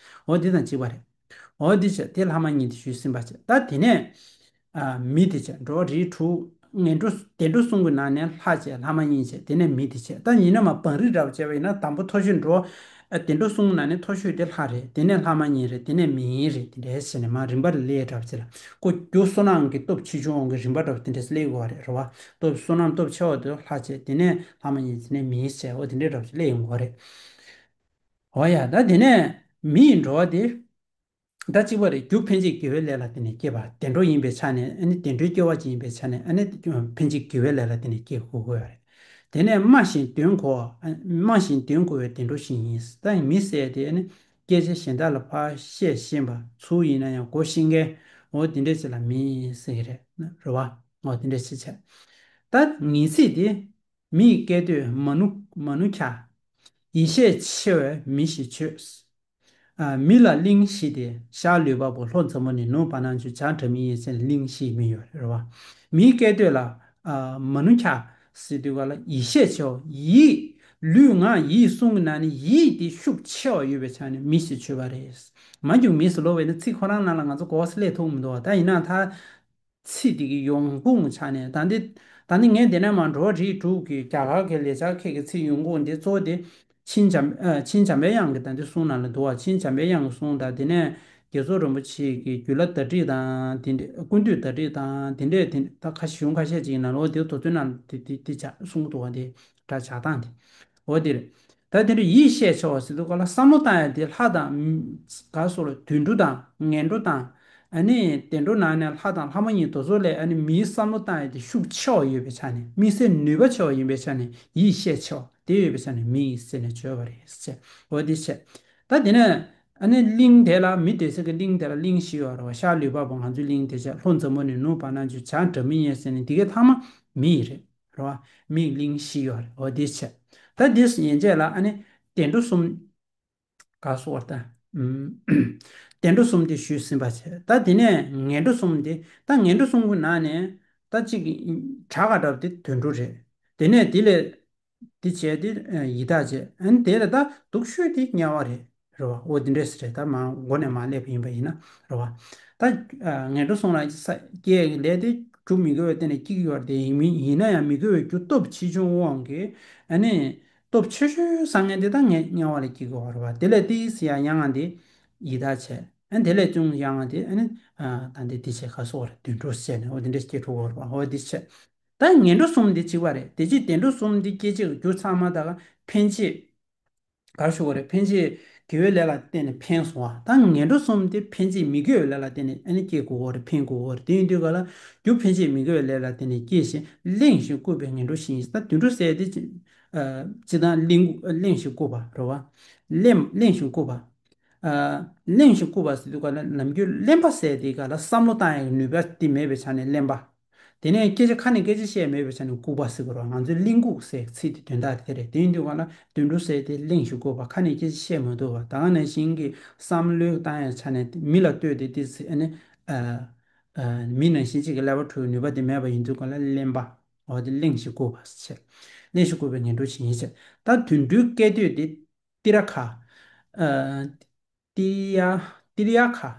འོ་འདི་དང་གཅིག་པ་རེད། འོ་འདི་བྱས་དེ་ལྷ་མ་ཡིན་དེ་ཞུས་ཟིན་པ་བྱས། ད་དེ་ནས། ཨ། མི་དེ་བྱས། འགྲོ་བ་རིགས་དྲུག་ངན་འགྲོ་བདེ་འགྲོ་གསུམ་གྱི་ནང་ནས་ལྷ་བྱས། ལྷ་མ་ཡིན་བྱས། དེ་ནས་མི་དེ་བྱས། ད་ཡིན་ན་མ་བང་རིམ་འདྲ་བོ་བྱས་པ་ཡིན་ན་དང་པོ་མཐོ་ཤོས་འགྲོ། ཨ། བདེ་འགྲོ་གསུམ་གྱི་ནང་ནས་མཐོ་ཤོས་དེ་ལྷ་རེད། དེ་ནས་ལྷ་མ་ཡིན་རེད། དེ་ནས་མི་ཡིན་རེད། དེ་འདྲས་བྱས་ནས་མ་རིམ་པ་ལ་སླེབས་འདྲ་བོ་བྱས་ལ། ཁོ་རྒྱུ་བསོད་ནམས་ཀྱི་སྟོབས་ཆེ་ཆུང་འོང་གི་རིམ་པ་འདྲ་བོ་དེ་འདྲས་སླེབས་དགོས་པ་རེད། རེད་བ། སྟོབས་བསོད་ནམས་སྟོབས་ཆེ་བ་དེ་ལྷ་བྱས། དེ་ནས་ལྷ་མ་ཡིན། དེ་ནས་མི་ཡིན་བྱས། འོ་དེ་འདྲས་འདྲ་བོ་ཅིག་སླེབས་ཡོང་གི་རེད། འོ་ཡ། ད་དེ་ནས་མི་ཡི་འགྲོ་བ་དེ། ད་གཅིག་པ་རེད། རྒྱུ་འཕེན་བྱེད་དགེ་བའི་ལས་ལ་བརྟེན་ནས་སྐྱེས་པ། བདེ་འགྲོ་ཡིན་པའི་ཆ་ནས། ཨ་ནི་བདེ་འགྲོའི་སྐྱེ་བ་ཅིག་ཡིན་པའི་ཆ་ནས། ཨ་ནི་འཕེན་བྱེད་དགེ་བའི་ལས་ལ་བརྟེན་ནས་སྐྱེ་དགོས་ཀྱི་ཡོད་རེད། དེ་ནས་སྨྲ་ཞིང་དོན་གོ་བ། སྨྲ་ཞིང་དོན་གོ་བའི་བདེ་འགྲོ་ཞིག་ཡིན། ད་མི་ཟེར་དེ་ཨ་ནི་སྐད་ཆ་གཞན་དག་ལ་ཕར་བཤད་ཤེས་པ། ཚུར་ཡིན་ན་ཡང་གོ་ཤེས་མཁན། འོ་དེ་འདྲས་ཅིག་ལ་མི་ཟེར་གྱི་རེད། རེད་བ། འོ་དེ་འདྲས་ཅིག་བྱས། ད་ངེས་ཚིག་དེ། མི་ཡི་སྐད་དོད་མ་ནུ་མ་ནུ་ཁྱ། ཡིད་ཤས་ཆེ་བས་མི་ཞེས་བརྗོད། ཨ། མི་ལ་གླིང་བཞི་སྟེ། ཤར་ལུས་འཕགས་པོ། ལྷོ་འཛམ་བུ་གླིང་། ནུབ་བར་སྣང་ཆུ། བྱང་སྒྲ་མི་སྙན་ཟེར་ནས་གླིང་བཞི་མི་ཡོད་རེད་བ། མིའི་སྐད་དོད་ལ། ཨ། མ་ནུ་ཁྱ་ཟེར་དུས་ག་ལ་ཡིད་ཤས་ཆེ་བ། ཡིད། ལུས་ངག་ཡིད་གསུམ་གྱི་ནང་ནས་ཡིད་དེ་ཤུགས་ཆེ་བ་ཡོད་པའི་ཆ་ནས་མི་ཞེས་བརྗོད་པ་རེད། མ་གྱུར་མི་ཟེར་ལབ་པ་ཡིན་ན་ཚིག་ཁོ་རང་ནང་ལ་ང་ཚོ་གོ་བ་སླེབས་ཐུབ་མི་འདུག་བ། ད་ཡིན་ན་ད། ཚིག་དེ་གི་ཡོང་ཁུངས་ཆ་ནས། ད་འདི། ད་འདི་ངས་འདི་ནས་མར་འགྲོ་བ་རིགས་དྲུག་གི་རྒྱ་གར་གྱི་ལེགས་སྦྱར་སྐད་ཀྱི་ཚིག་ཡོང་ཁུངས་དེ་གཙོ་བོ་དེ་ཆིན་འཇམ། ཨ། ཆིན་འཇམ་པའི་དབྱངས་ཀྱི་ད་འདི་གསུང་ནང་ལ་འདུག་བ། ཆིན་འཇམ་པའི་དབྱངས་ཀྱི་གསུང་དང་། དེ་ནས་རྒྱལ་ཚབ་རིན་པོ་ཆེ་གི་རྒྱུད་བླ་བདག་བསྒྲིགས་དང་། དེ་འདྲ་ཀུན་བཏུས་བདག་བསྒྲིགས་དང་། དེ་འདྲས་དེ་ད་ཁ་གཞུང་ཁ་ཤས་ཅིག་ཡིན་ན་ལོ། དེ་དོ་ཚོད་ནང་དེ་དེ་དེ་ཇག་གསུང་གི་འདུག་བ། དེ་སྒྲ་ཇག་སྟངས་དེ། འོ་དེ་རེད། ད་དེ་འདྲ་ཡིད་ཤེས་ཆེ་བ་ཟེར་དུས་ག་ལ་བསམ་བློ་བཏང་ཡ་དེ་ལྷ་དང་ག་སོགས་ལ་དུད་འགྲོ་དང་ངན་འགྲོ་དང་། ཨ་ནི་བདེ་འགྲོ་ནང་ནས་ལྷ་དང་ལྷ་མ་ཡིན་དེ་ཚོ་ལས་ཨ་ནི་མིའི་བསམ་བློ་བཏང་ཡ་དེ་ཤུགས་ཆེ་བ་ཡོད་པའི་ཆ་ནས། དམིགས་བསལ་ནུས་པ་ཆེ་བ་ཡིན་པའི་ཆ་ནས། ཡིད་ཤེས་ཆེ་བ་དེ་ཡོད་པའི་ཆ་ནས་མི་ཡི་ཟེར་ནས་བརྗོད་པ་རེད་ཟེར། འོ་དེ་བྱས། ད་དེ་ནས་ཨ་ནི་གླིང་དེ་ལ། མི་སྡོད་ས་གི་གླིང་དེ་ལ་གླིང་བཞི་ཡོད་རེད་བ། ཤར་ལུས་འཕགས་པོ། ང་ཚོའི་གླིང་དེ་བྱས། ལྷོ་འཛམ་བུ་གླིང་། ནུབ་བར་སྣང་ཆེན། བྱང་སྒྲ་མི་སྙན་ཟེར་ནས། དེ་གའི་ཐ་མ་མི་ཡི་རེད། རེད་བ། མིའི་གླིང་བཞི་ཡོད་རེད། འོ་དེ་བྱས། ད་དེ་ཡན་ཆད་ལ་ཨ་ནི་བདེ་འགྲོ་གསུམ། ག་སོགས་པ་ད། ཨུམ། བདེ་འགྲོ་གསུམ་དེ་ཞུས་ཟིན་པ་བྱས། ད་དེ་ནས་ངན་འགྲོ་གསུམ་དེ། ད་ངན་འགྲོ་གསུམ་གྱི་ནང་ནས་ད་གཅིག་གྲགས་ཁ་འདྲ་བ་དེ་དུད་འགྲོ་རེད། དེ་ནས་དེ་ལས་དེ་བྱས་དེ་ཡི་དྭགས་བྱས། ཨ་ནི་དེ་ལས་ད་སྡུག་ཤོས་དེ་དམྱལ་བ་རེད། རེད་བ། འོ་དེ་འདྲས་རེད། ད་མ་མགོ་ནས་མ་སླེབས་པ་ཡིན་པ་ཡིན་ན། རེད་བ། ད་ངན་འགྲོ་གསུམ་ལ་ས་སྐྱེ་ཡི་ལས་དེ་རྒྱུ་མི་དགེ་བའི་སྟེང་ནས་སྐྱེ་གི་ཡོད་རེད་དེ། ཡིན་མིན། ཡིན་ན་ཡང་མི་དགེ་བའི་རྒྱུ་སྟོབས་ཆེ་ཆུང་དབང་གིས། ཨ་ནི་སྟོབས་ཆེ་ཤོས་བཟང་ངན་དེ་ད་ངན་དམྱལ་བ་ལ་སྐྱེ་དགོས་པ་རེད་བ། དེ་ལས་ཏོག་ཙམ་ཡང་ཡང་ང་དེ་ཡི་དྭགས་བྱས། ཨ་ནི་དེ་ལས་ཅུང་ཡང་ང་དེ་ཨ་ནི་ད་འདི་དེ་བྱས་ག་སོགས་རེད། དུད་འགྲོ་བྱས་ནས། འོ་དེ་འདྲས་སྐྱེ་འགྲོ་གི་རེད་བ། འོ་དེ་བྱས། ད་ངན་འགྲོ་གསུམ་དེ་གཅིག་པ་རེད། དེ་གཅིག་བདེ་འགྲོ་གསུམ་དེ་སྐྱེ་བྱེད་ཀྱི་རྒྱུ་ཚང་མ་ད་ག་ཕན་བྱེད། ག་རེ་ཞུ་དགོས་རེད། ཕན་བྱེད་དགེ་བའི་ལས་ལ་བརྟེན་ནས་ཕན་སོང་བ། ད་ངན་འགྲོ་གསུམ་དེ་ཕན་བྱེད་མི་དགེ་བའི་ལས་ལ་བརྟེན་ནས་ཨ་ནི་སྐྱེ་དགོས་ཀྱི་རེད། ཕན་དགོས་ཀྱི་རེད། དེ་ཡིན་དུས་ག་ལ་རྒྱུ་ཕན་བྱེད་མི་དགེ་བའི་ལས་ལ་བརྟེན་ནས་སྐྱེ་ཞིང་། གླེན་ཞིང་ལྐུགས་པའི་ངན་འགྲོ་བཞི་ཡིན། ད་དུད་འགྲོ་ཟེར་དེ་ཅི། ཨ། སྤྱིར་བཏང་གླེན། གླེན་ཞིང་ལྐུགས་པ་རེད་བ། གླེན། གླེན་ཞིང་ལྐུགས་པ། ཨ། གླེན་ཞིང་ལྐུགས་པ་ཟེར་དུས་ག་ལ་ནམ་རྒྱུན་གླེན་པ་ཟེར་དེ་ག་ལ་བསམ་བློ་བཏང་ཡག་གི་ནུས་པ་དེ་མེད་པའི་ཆ་ནས་གླེན་པ། དེ་ནས་སྐད་ཆ་ཁ་ནས་སྐད་ཆ་བཤད་མེད་པའི་ཆ་ནས་ལྐུགས་པ་ཟེར་དགོས་རེད། ང་ཚོའི་གླེན་ལྐུགས་ཟེར་ཚིག་དེ་དོན་དག་དེ་རེད། དེ་ཡིན་དུས་ག་ལ་དུད་འགྲོ་ཟེར་དེ་གླེན་ཞིང་ལྐུགས་པ། ཁ་ནས་སྐད་ཆ་བཤད་མ་ཐུབ་པ། ད་ག་ནང་བཞིན་གྱི་བསམ་བློ་བཏང་ཡག་ཆ་ནས་མི་ལ་ལྟོས་ཏེ་དེ་ཚེ་ཨ་ནི། ཨ། ཨ། མི་ནང་བཞིན་གཅིག་གི་ཀླད་པ་འཁྲུག་ནུས་པ་དེ་མེད་པ་ཡིན་དུས་ག་ལ་གླེན་པ། འོ་དེ་གླེན་ཞིང་ལྐུགས་པ་ཟེར། གླེན་ཞིང་ལྐུགས་པའི་ངན་འགྲོ་བཞི་ཡིན་ཟེར། ད་དུད་འགྲོའི་སྐད་དོད་དེ་ཏི་ར་ཁ། ཨ། ཏི་ཡ། ཏི་ར་ཡ་ཁ།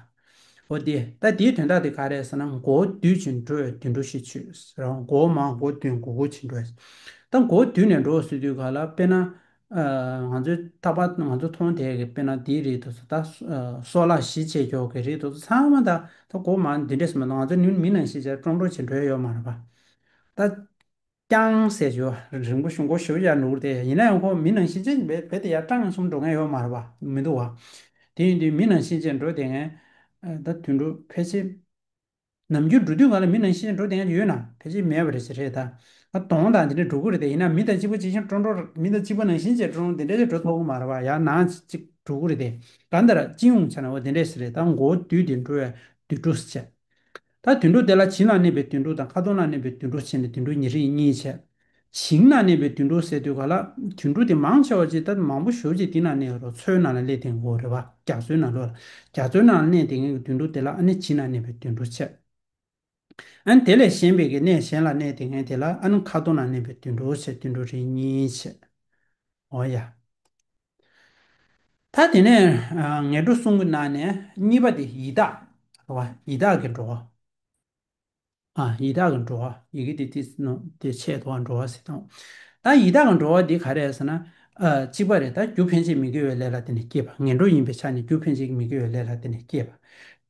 འོ་དེ། ད་དེའི་དོན་དག་དེ་ག་རེད་ཟེར་ན། མགོ་བོ་སྡུད་ཅིང་འགྲོ་བའི་དུད་འགྲོ་ཞེས་བརྗོད་ཟེར། མགོ་བོ་མར་མགོ་བསྡུས་མགོ་སྒུར་ཅིང་འགྲོ་བ། ད་མགོ་བོ་སྡུད་ནས་འགྲོ་ཟེར་དུས་ག་ལ་དཔེར་ན། ཨ། ང་ཚོའི་ད་བར་ང་ཚོ་མཐོང་བསྡད་ཀྱི་དཔེར་ན་དེའི་རིགས་དེ་ཚོ། ད་སོ། ཨ། སོག་ལེ་བཞི་བྱས་ཀྱོག་གི་རིགས་དེ་ཚོ་ཚང་མ་ད། ད་མགོ་མར་འདི་འདྲས་སེ་མ་གཏོགས། ང་ཚོ་ནི་མི་ནང་བཞིན་བྱས་ཀྲོང་ཀྲོང་བྱས་འགྲོ་ཡ་ཡོད་མ་རེད་པ། ད། རྐྱང་ཟེར་ཞོར་རིང་པོ་ཞིག་མགོ་ཞོ་ཡར་འགྲོ་གི་རེད། ཡིན་ན་ཡང་ཁོ་མི་ནང་བཞིན་ཅིག་རྦད་དེ་ཡར་སྤྲང་གསུམ་འགྲོ་མཁན་ཡོད་མ་རེད་པ། མི་འདུག་བ། དེ་ཡིན་དུས་མི་ནང་བཞིན་ཅིག་འགྲོ་བསྡད་མཁན། ཨ། ད་དུད་འགྲོ་ཕལ་ཆེར། ནམ་རྒྱུན་འགྲོ་དུས་ག་ལ་མི་ནང་བཞིན་འགྲོ་བསྡད་མཁན་ཡོད་ན། ཕལ་ཆེར་མེད་པ་རེད་ཟེར་རེད་ད། ཨ། གདོང་དང་དེ་འདྲ་འགྲོ་གི་རེད་དེ། ཡིན་ན་མི་དང་གཅིག་པ་གཅིག་བཞིན་ཀྲོང་ཀྲོང་། མི་དང་གཅིག་པ་ནང་བཞིན་ཅིག་ཀྲོང་དེ་འདྲ་ཅིག་འགྲོ་ཐུབ་ཀྱི་མ་རེད་པ། ཡར་ནང་ཅིག་འགྲོ་གི་རེད་དེ། གང་ལྟར་སྤྱི་ཡོངས་ཆ་ནས་འོ་དེ་འདྲས་ཟེར་རེད། ད་མགོ་བོ་བསྡུས་ཏེ་འགྲོ་བའི་དུད་འགྲོ་ཟེར་བྱས། ད་དུད་འགྲོ་དེ་ལ་བྱིངས་ལ་གནས་པའི་དུད་འགྲོ་དང་། ཁ་དོག་ལ་གནས་པའི་དུད་འགྲོ་བྱས་ནས་དུད་འགྲོ་ཉེར་གཉིས་བྱས། བྱིངས་ལ་གནས་པའི་དུད་འགྲོ་ཟེར་དུས་ག་ལ་དུད་འགྲོ་དེ་མང་ཆེ་བ་ཅིག་ད་མང་པོ་ཞེ་པོ་ཅིག་དེ་ན་གནས་ཡོད་རེད། མཚོའི་ནང་ལ་སླེབས་བསྡད་ཡོད་རེད་པ། རྒྱ་མཚོའི་ནང་ལོགས་ལ། རྒྱ་མཚོའི་ནང་ལ་གནས་བསྡད་མཁན་གྱི་དུད་འགྲོ་དེ་ལ་ཨ་ནི་བྱིངས་ལ་གནས་པའི་དུད་འགྲོ་བྱས། ཨ་ནི་དེ་ལས་གཞན་པའི་གི་གནས་གཞན་ལ་གནས་བསྡད་མཁན་དེ་ལ་ཨ་ནི་ཁ་དོག་ལ་གནས་པའི་དུད་འགྲོ་བྱས། དུད་འགྲོ་རིགས་གཉིས་བྱས། འོ་ཡ། ད་དེ་ནས། ཨ། ངན་འགྲོ་གསུམ་གྱི་ནང་ནས་གཉིས་པ་དེ་ཡི་དྭགས་རེད་བ། ཡི་དྭགས་ཀྱི་འགྲོ་བ། ཨ། ཡི་དྭགས་ཀྱི་འགྲོ་བ། ཡི་གེ་དེ་དེ་ནོ་དེ་ཆད་དོ། འགྲོ་བ་ཟེར་དང་། ད་ཡི་དྭགས་ཀྱི་འགྲོ་བ་འདི་ག་རེ་རེད་ཟེར་ན། ཨ། གཅིག་པ་རེད། ད་རྒྱུ་ཕན་བྱེད་མི་དགེ་བའི་ལས་ལ་བརྟེན་ནས་སྐྱེས་པ། ངན་འགྲོ་ཡིན་པའི་ཆ་ནས་རྒྱུ་ཕན་བྱེད་མི་དགེ་བའི་ལས་ལ་བརྟེན་ནས་སྐྱེས་པ།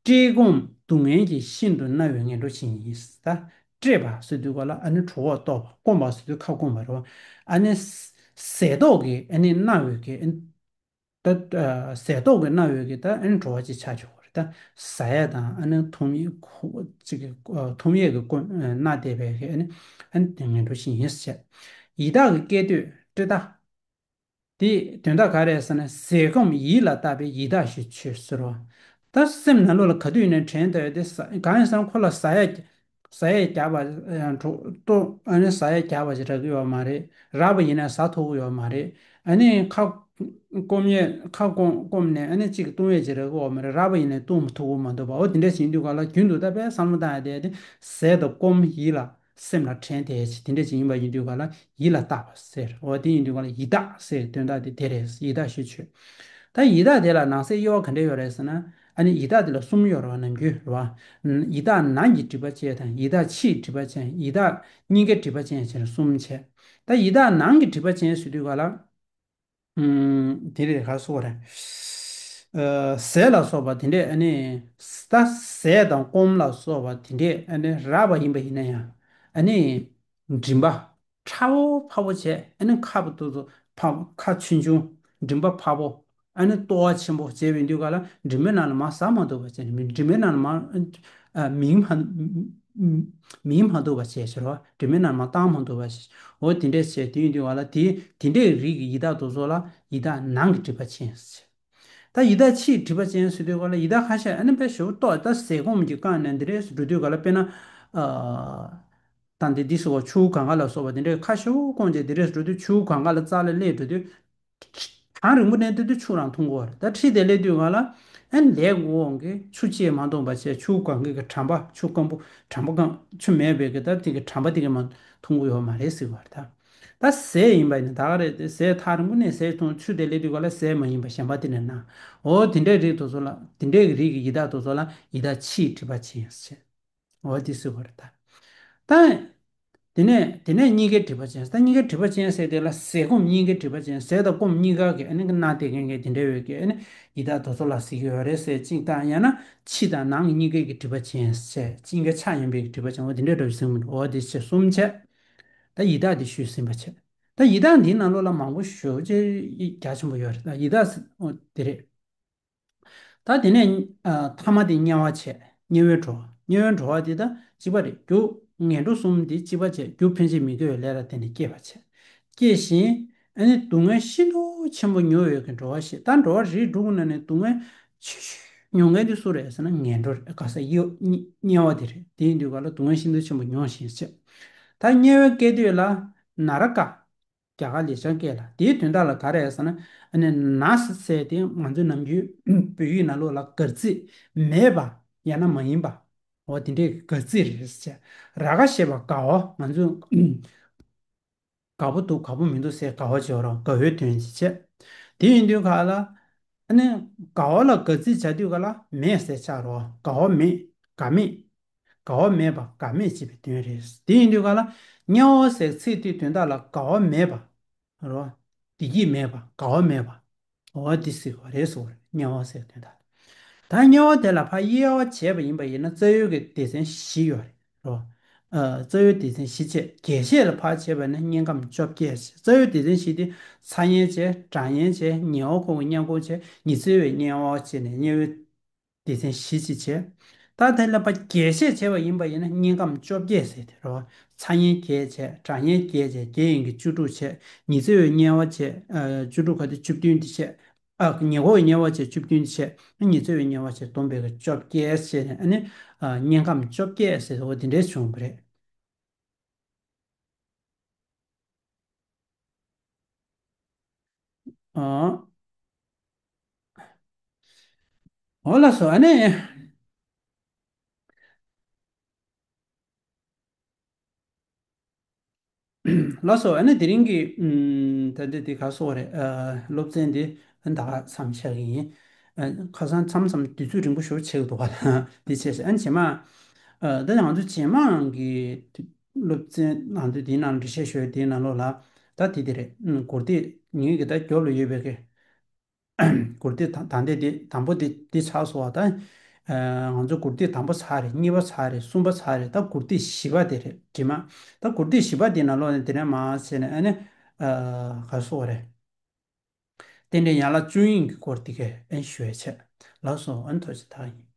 བཀྲེས་སྐོམ་སྡུག་བསྔལ་གྱིས་ཤིན་ཏུ་མནར་བའི་ངན་འགྲོ་ཅན་ཡིན། ད་བཀྲེས་པ་ཟེར་དུས་ག་ལ་ཨ་ནི་གྲོད་ཁོག་ལྟོགས་པ། སྐོམ་པ་ཟེར་དུས་ཁ་སྐོམ་པ་རེད་བ། ཨ་ནི་ཟས་ཟས་ཏོག་གིས་ཨ་ནི་མནར་བའི་གི། ད། ཨ། ཟས་ཏོག་གིས་མནར་བའི་གི་ད་ཨ་ནི་འགྲོ་བ་ཅིག་ཆགས་ཆོག་གི་རེད། ད་ཟ་ཡས་དང་ཨ་ནི་འཐུང་ཡས་ཁོ་ཅིག་གི། ཨ། འཐུང་ཡས་ཀྱི་སྐོམ། ཨ། མནར་བསྡད་པའི་གི་ཨ་ནི། ཨ་ནི་ངན་འགྲོ་ཅན་ཡིན་ཟེར། ཡི་དྭགས་ཀྱི་སྐད་དོད་བཀྲེས་ད། དེ་དོན་དག་ག་རེ་རེད་ཟེར་ན། ཟས་སྐོམ་ཡིད་ལ་བཏགས་པས་ཡི་དྭགས་ཞེས་བརྗོད་ཟེར་བ། ད་སེམས་ནང་ལོགས་ལ་ག་དུས་ཡིན་ནའི་དྲན་བསྡད་ཡོད་དེ། ཟ། གང་ཡིན་ཟེར་ན་ཁོ་ལ་ཟ་ཡས། ཟ་ཡས་རྒྱགས་པ། ཨ། འགྲོ་ལྟོ། ཨ་ནི་ཟ་ཡས་རྒྱགས་པ་ཞིག་རག་གི་ཡོད་མ་རེད། རག་པ་ཡིན་ན་ཟ་ཐུབ་ཀྱི་ཡོད་མ་རེད། ཨ་ནི་ཁ་སྐོམ་ཡས། ཁ་སྐོམ་སྐོམ་ནས་ཨ་ནི་གཅིག་བཏུང་ཡས་ཅིག་རག་གི་ཡོད་མ་རེད། རག་པ་ཡིན་ན་བཏུང་ཐུབ་ཀྱི་མ་འདུག་པ། འོ་དེ་འདྲ་ཞིག་ཡིན་དུས་ག་ལ་རྒྱུན་དུ་ད་དཔེ་བསམ་བློ་བཏང་ཡས་དེ། དེ་ཟས་དང་སྐོམ་ཡིད་ལ། སེམས་ལ་དྲན་བསྡད་ཅིག་དེ་འདྲ་ཅིག་ཡིན་པ་ཡིན་དུས་ག་ལ་ཡིད་ལ་བཏགས་པ་ཟེར། འོ་དེ་ཡིན་དུས་ག་ལ་ཡི་དྭགས་ཟེར་དོན་དག་དེ་དེ་རེད། ཡི་དྭགས་ཞེས་བརྗོད། ད་ཡི་དྭགས་དེ་ལ་ནང་གསེས་དབྱེ་བ་ག་འདྲ་ཡོད་རེད་ཟེར་ན། ཨ་ནི་ཡི་དྭགས་དེ་ལ་གསུམ་ཡོད་རེད་བ། ནམ་རྒྱུན་རེད་བ། ཡི་དྭགས་ནང་གི་སྒྲིབ་པ་ཅན་དང་། ཡི་དྭགས་ཕྱིའི་སྒྲིབ་པ་ཅན། ཡི་དྭགས་གཉིས་ཀའི་སྒྲིབ་པ་ཅན་བྱས་ནས་གསུམ་བྱས། ད་ཡི་དྭགས་ནང་གི་སྒྲིབ་པ་ཅན་ཟེར་དུས་ག་ལ། ཨུམ། དེ་རེད། ག་རེ་ཟེར་དགོས་རེད། ཨ། ཟས་ལ་སོགས་པ་དེ་འདྲས། ཨ་ནི་ད་ཟས་དང་སྐོམ་ལ་སོགས་པ་དེ་འདྲས་ཨ་ནི་རག་པ་ཡིན་པ་ཡིན་ན་ཡང་། ཨ་ནི་མགྲིན་པ་ཕྲ་བོ་ཕྲ་བོ་བྱས། ཨ་ནི་ཁ་བོ་ཏོག་ཙམ་ ཕ་ཁ་ཆུང་ཆུང་། མགྲིན་པ་ཕར་པོ། ཨ་ནི་ལྟོ་བ་ཆེན་པོ་བྱས་པའི་དུས་ག་ལ་མགྲིན་པའི་ནང་ལ་མར་ཟ་མ་ཐུབ་པ་བྱས་ནས་མགྲིན་པའི་ནང་ལ་མར་ཨ་མིང་མ་མིང་མ་ཐུབ་པ་བྱས་ཕྱིར་རོ། མགྲིན་པའི་ནང་ལ་མར་བཏང་མ་ཐུབ་པ་བྱས། འོ་དེ་འདྲས་བྱས་དེ་ཡིན་དུས་ག་ལ་དེ་དེ་འདྲས་རིགས་ཀྱི་ཡི་དྭགས་དེ་ཚོ་ལ་ཡི་དྭགས་ནང་གི་སྒྲིབ་པ་ཅན་ཟེར། ད་ཡི་དྭགས་ཕྱིའི་སྒྲིབ་པ་ཅན་ཟེར་དུས་ག་ལ་ཡི་དྭགས་ཁ་ཤས་ཨ་ནི་དཔེ་ཞེ་པོ་ཏོག་ད་ཟས་སྐོམ་གྱི་སྒང་ནས་འདི་འདྲས་འགྲོ་དུས་ག་ལ་དཔེར་ན། ཨ། ད་འདི་འདི་ཟེར་བ་ཆུ་བོ་གངྒཱ་ལ་སོགས་པ་དེ་འདྲའི་ཁ་ཤས་སྐོམ་བྱས་དེ་འདྲས་འགྲོ་དུས་ཆུ་བོ་གངྒཱ་ལ་རྩ་ལ་སླེབས་འགྲོ་དུས། གྲང་རིང་པོ་གནས་དུས་དུས་ཆུ་རང་འཐུང་གི་ཡོད་རེད། ད་ཁྲིད་དེ་སླེབས་དུས་ག་ལ་ཨ་ནི་ལས་འགོ་འོང་གི་ཆུ་ཅིས་མ་འཐུང་བ་བྱས་ཆུ་བོ་གངྒཱ་གི་གྲམ་པ་ཆུ་སྐམ་པོ་གྲམ་པ་གང་ཆུ་མེད་པའི་གི་ད་དེ་གི་གྲམ་པ་དེ་གི་མ་འཐུང་གི་ཡོད་མ་རེད་ཟེར་གི་ཡོད་རེད་ད། ད་ཟས་ཡིན་པ་ཡིན་ན་ད་ག་རེད་དེ་ཟས་ཐག་རིང་པོ་ནས་ཟས་འཐུང་ཆུ་དེ་སླེབས་དུས་ག་ལ་ཟས་མ་ཡིན་པ་གཞན་པ་དེ་ནས་ན། འོ་དེ་འདྲའི་རིགས་དེ་ཚོ་ལ་དེ་འདྲའི་རིགས་ཀྱི་ཡི་དྭགས་དེ་ཚོ་ལ་ཡི་དྭགས་ཕྱིའི་སྒྲིབ་པ་ཅན་ཟེར། འོ་དེ་ཟེར་བ་རེད་ད། ད། དེ་ནས་དེ་ནས་གཉིས་ཀའི་སྒྲིབ་པ་ཅན་ད་གཉིས་ཀའི་སྒྲིབ་པ་ཅན་ཟེར་དེ་ལ་ཟས་སྐོམ་གཉིས་ཀའི་སྒྲིབ་པ་ཅན་ཟས་དང་སྐོམ་གཉིས་ཀ་གི་ཨ་ནི་གི་སྣ་དེ་གན་གན་དེ་འདྲ་ཡོད་གི་ཨ་ནི་ཡི་དྭགས་དེ་ཚོ་ལ་ཟེར་གི་ཡོད་རེད་ཟེར་གཅིག་དང་ཡང་ན་ཕྱི་དང་ནང་གི་གཉིས་ཀའི་གི་སྒྲིབ་པ་ཅན་ཟེར་གཉིས་ཀ་ཆ་མཉམ་པའི་གི་སྒྲིབ་པ་ཅན་འོ་དེ་འདྲ་འདྲ་བ་ཟེར་གི་མི་འདུག་འོ་དེ་བྱས་གསུམ་བྱས། ད་ཡི་དྭགས་དེ་ཞུས་ཟིན་པ་བྱས། ད་ཡི་དྭགས་འདིའི་ནང་ལོགས་ལ་མང་པོ་ཞེ་པོ་ཅིག་རྒྱ་ཆེན་པོ་ཡོད་རེད་ད་ཡི་དྭགས་ཟེར་འོ་དེ་རེད། ད་དེ་ནས་ཨ་ཐ་མ་དེ་དམྱལ་བ་བྱས། དམྱལ་བའི་འགྲོ་བ། དམྱལ་བའི་འགྲོ་བ་དེ་ད་གཅིག་པ་རེད། རྒྱུ་ངན་འགྲོ་གསུམ་དེ་གཅིག་པ་བྱས་རྒྱུ་ཕན་ཆད་མི་དགེ་བའི་ལས་ལ་བརྟེན་ནས་སྐྱེས་པ་བྱས། སྐྱེས་ཤིང་ཨ་ནི་སྡུག་བསྔལ་ཤིན་ཏུ་ཆེན་པོ་མྱོང་ཡོད་ཀྱི་འགྲོ་བ་ཞིག་ད་འགྲོ་བ་རིགས་དྲུག་ནང་ནས་སྡུག་བསྔལ་ཆེ་ཤོས་མྱོང་མཁན་དེ་སུ་རེད་ཟེར་ན་ངན་འགྲོ་རེད། ག་ས་གཡོ་དམྱལ་བ་དེ་རེད། དེ་ཡིན་དུས་ག་ལ་སྡུག་བསྔལ་ཤིན་ཏུ་ཆེན་པོ་མྱོང་ཞིང་བྱས། ད་དམྱལ་བའི་སྐད་དོད་ལ་ན་ར་ཀ་རྒྱ་གར་ལེགས་བྱང་སྐད་ལ། དེའི་དོན་དག་ལ་ག་རེ་ཟེར་ན། ཨ་ནི་ན་ཟེར་དེ་ང་ཚོའི་ནམ་རྒྱུན་བོད་ཡིག་ནང་ལོགས་ལ་གར་རྩིས་མེད་པ་ཡང་ན་མ་ཡིན་པ། འོ་དེ་འདྲའི་གར་རྩིས་རེད་ཟེར། ར་ག་ཞེས་པ་དགའ་བ་ང་ཚོས་དགའ་པོ་འདུག་དགའ་པོ་མི་འདུག་ཟེར་དགའ་བ་བརྗོད་རོགས་དགའ་བའི་དོན་ཅིག་བྱས། དེ་ཡིན་དུས་ག་ལ། ཨ་ནི་དགའ་བ་ལ་གར་རྩིས་བྱ་དུས་ག་ལ་མེད་ཟེར་ཆགས་རོགས་དགའ་བ་མེད། དགའ་མེད། དགའ་བ་མེད་པ་དགའ་མེད་ཅེས་པའི་དོན་རེད། དེ་ཡིན་དུས་ག་ལ་དམྱལ་བ་ཟེར་ཚིག་དེའི་དོན་དག་ལ་དགའ་བ་མེད་པ། རོ། བདེ་སྐྱིད་མེད་པ་དགའ་བ་མེད་པ། འོ་དེ་ཟེར་བ་རེད་ཟེར་བ་རེད་དམྱལ་བ་ཟེར་དོན་དག་ད་དམྱལ་བ་དེ་ལ་ཕར་དབྱེ་བ་བྱས་པ་ཡིན་པ་ཡིན་ན་རྩ་བའི་གི་སྡེ་ཚན་བཞི་ཡོད་རེད་རོ། ཨ་རྩ་བའི་སྡེ་ཚན་བཞི་བྱས་རྒྱས་བཤད་ལ་ཕར་བྱས་པ་ན་དམྱལ་ཁམས་བཅོ་བརྒྱད་ཟེར། རྩ་བའི་སྡེ་ཚན་བཞི་དེ་ཚ་དམྱལ་བྱས་གྲང་དམྱལ་བྱས་ཉེ་བར་འཁོར་གྱི་དམྱལ་འཁོར་བྱས་ཉི་ཚེ་བའི་དམྱལ་བ་བྱས་ནས་དམྱལ་བའི་སྡེ་ཚན་བཞི་ཅིག་བྱས། ད་དེ་ལ་ཕར་རྒྱས་བཤད་བྱས་པ་ཡིན་པ་ཡིན་ན་དམྱལ་ཁམས་བཅོ་བརྒྱད་ཟེར་དེ་རོ། ཚ་དམྱལ་བརྒྱད་བྱས་གྲང་དམྱལ་བརྒྱད་བྱས་བརྒྱད་ཡིན་གྱི་བཅུ་དྲུག་བྱས་ཉི་ཚེ་བའི་དམྱལ་བ་བྱས། ཨ་བཅུ་དྲུག་ག་དེ་བཅུ་བདུན་དེ་བྱས། ཨ་ཉེ་འཁོར་བའི་དམྱལ་བ་བྱས་བཅུ་བདུན་དེ་བྱས་ཉི་ཚེ་བའི་དམྱལ་བ་བྱས་བསྡོམས་པའི་གི་བཅོ་བརྒྱད་ཟེར་ནས་ཨ་ནི་ཨ་དམྱལ་ཁམས་བཅོ་བརྒྱད་ཟེར་དེ་འོ་དེ་འདྲས་བྱུང་བ་རེད། ཨ། འོ་ལགས་སོ་ཨ་ནི། ལགས་སོ་ཨ་ནི་དེ་རིང་གི་ཨམ་ད་ལྟ་དེ་ག་སོགས་རེད། ཨ་སློབ་ཚན་འདི་ད་ག་མཚམས་བཞག་གི་ཡིན། ཨ་ཁ་སང་མཚམས་མཚམས་དུས་ཚོད་རིང་པོ་ཞེ་པོ་ཆགས་འདུག་ག་ལ་འདི་བྱས་ཨ་ནི་རྗེས་མ། ཨ་ད་ང་ཚོ་རྗེས་མ་གི་སློབ་ཚན་ནང་དུ་དེའི་ནང་འགྲེལ་བཤད་ཞུ་ཡ་དེའི་ནང་ལོགས་ལ་ད་དེ་དེ་རེད། ཨམ་གུར་དེ་ངེད་ཀྱི་ད་མགྱོགས་ལ་ཡོད་པའི་གི་གུར་སྟེགས་ད་ད་ལྟའི་དེ་དང་པོ་དེ་དེ་ཆགས་སོང་བ་ད། ཨ་ང་ཚོ་གུར་སྟེགས་དང་པོ་ཚར་རེད། གཉིས་པ་ཚར་རེད། གསུམ་པ་ཚར་རེད། ད་གུར་སྟེགས་བཞི་པ་དེ་རེད་དྲི་མ། ད་གུར་སྟེགས་བཞི་པ་དེ་ནང་ལོགས་ནས་དེ་ནས་མར་བྱས་ནས་ཨ་ནི་ཨ་ག་སོགས་རེད། རྟེན་འབྲེལ་ཡན་ལག་བཅུ་གཉིས་ཀྱི་སྐོར་དེ་གས་ཨ་ནི་ཞུ་ཡ་བྱས། ལགས་སོ་ཨ་ནི་ཐུགས་རྗེ་ཆེ་ད་ག་ཡིན།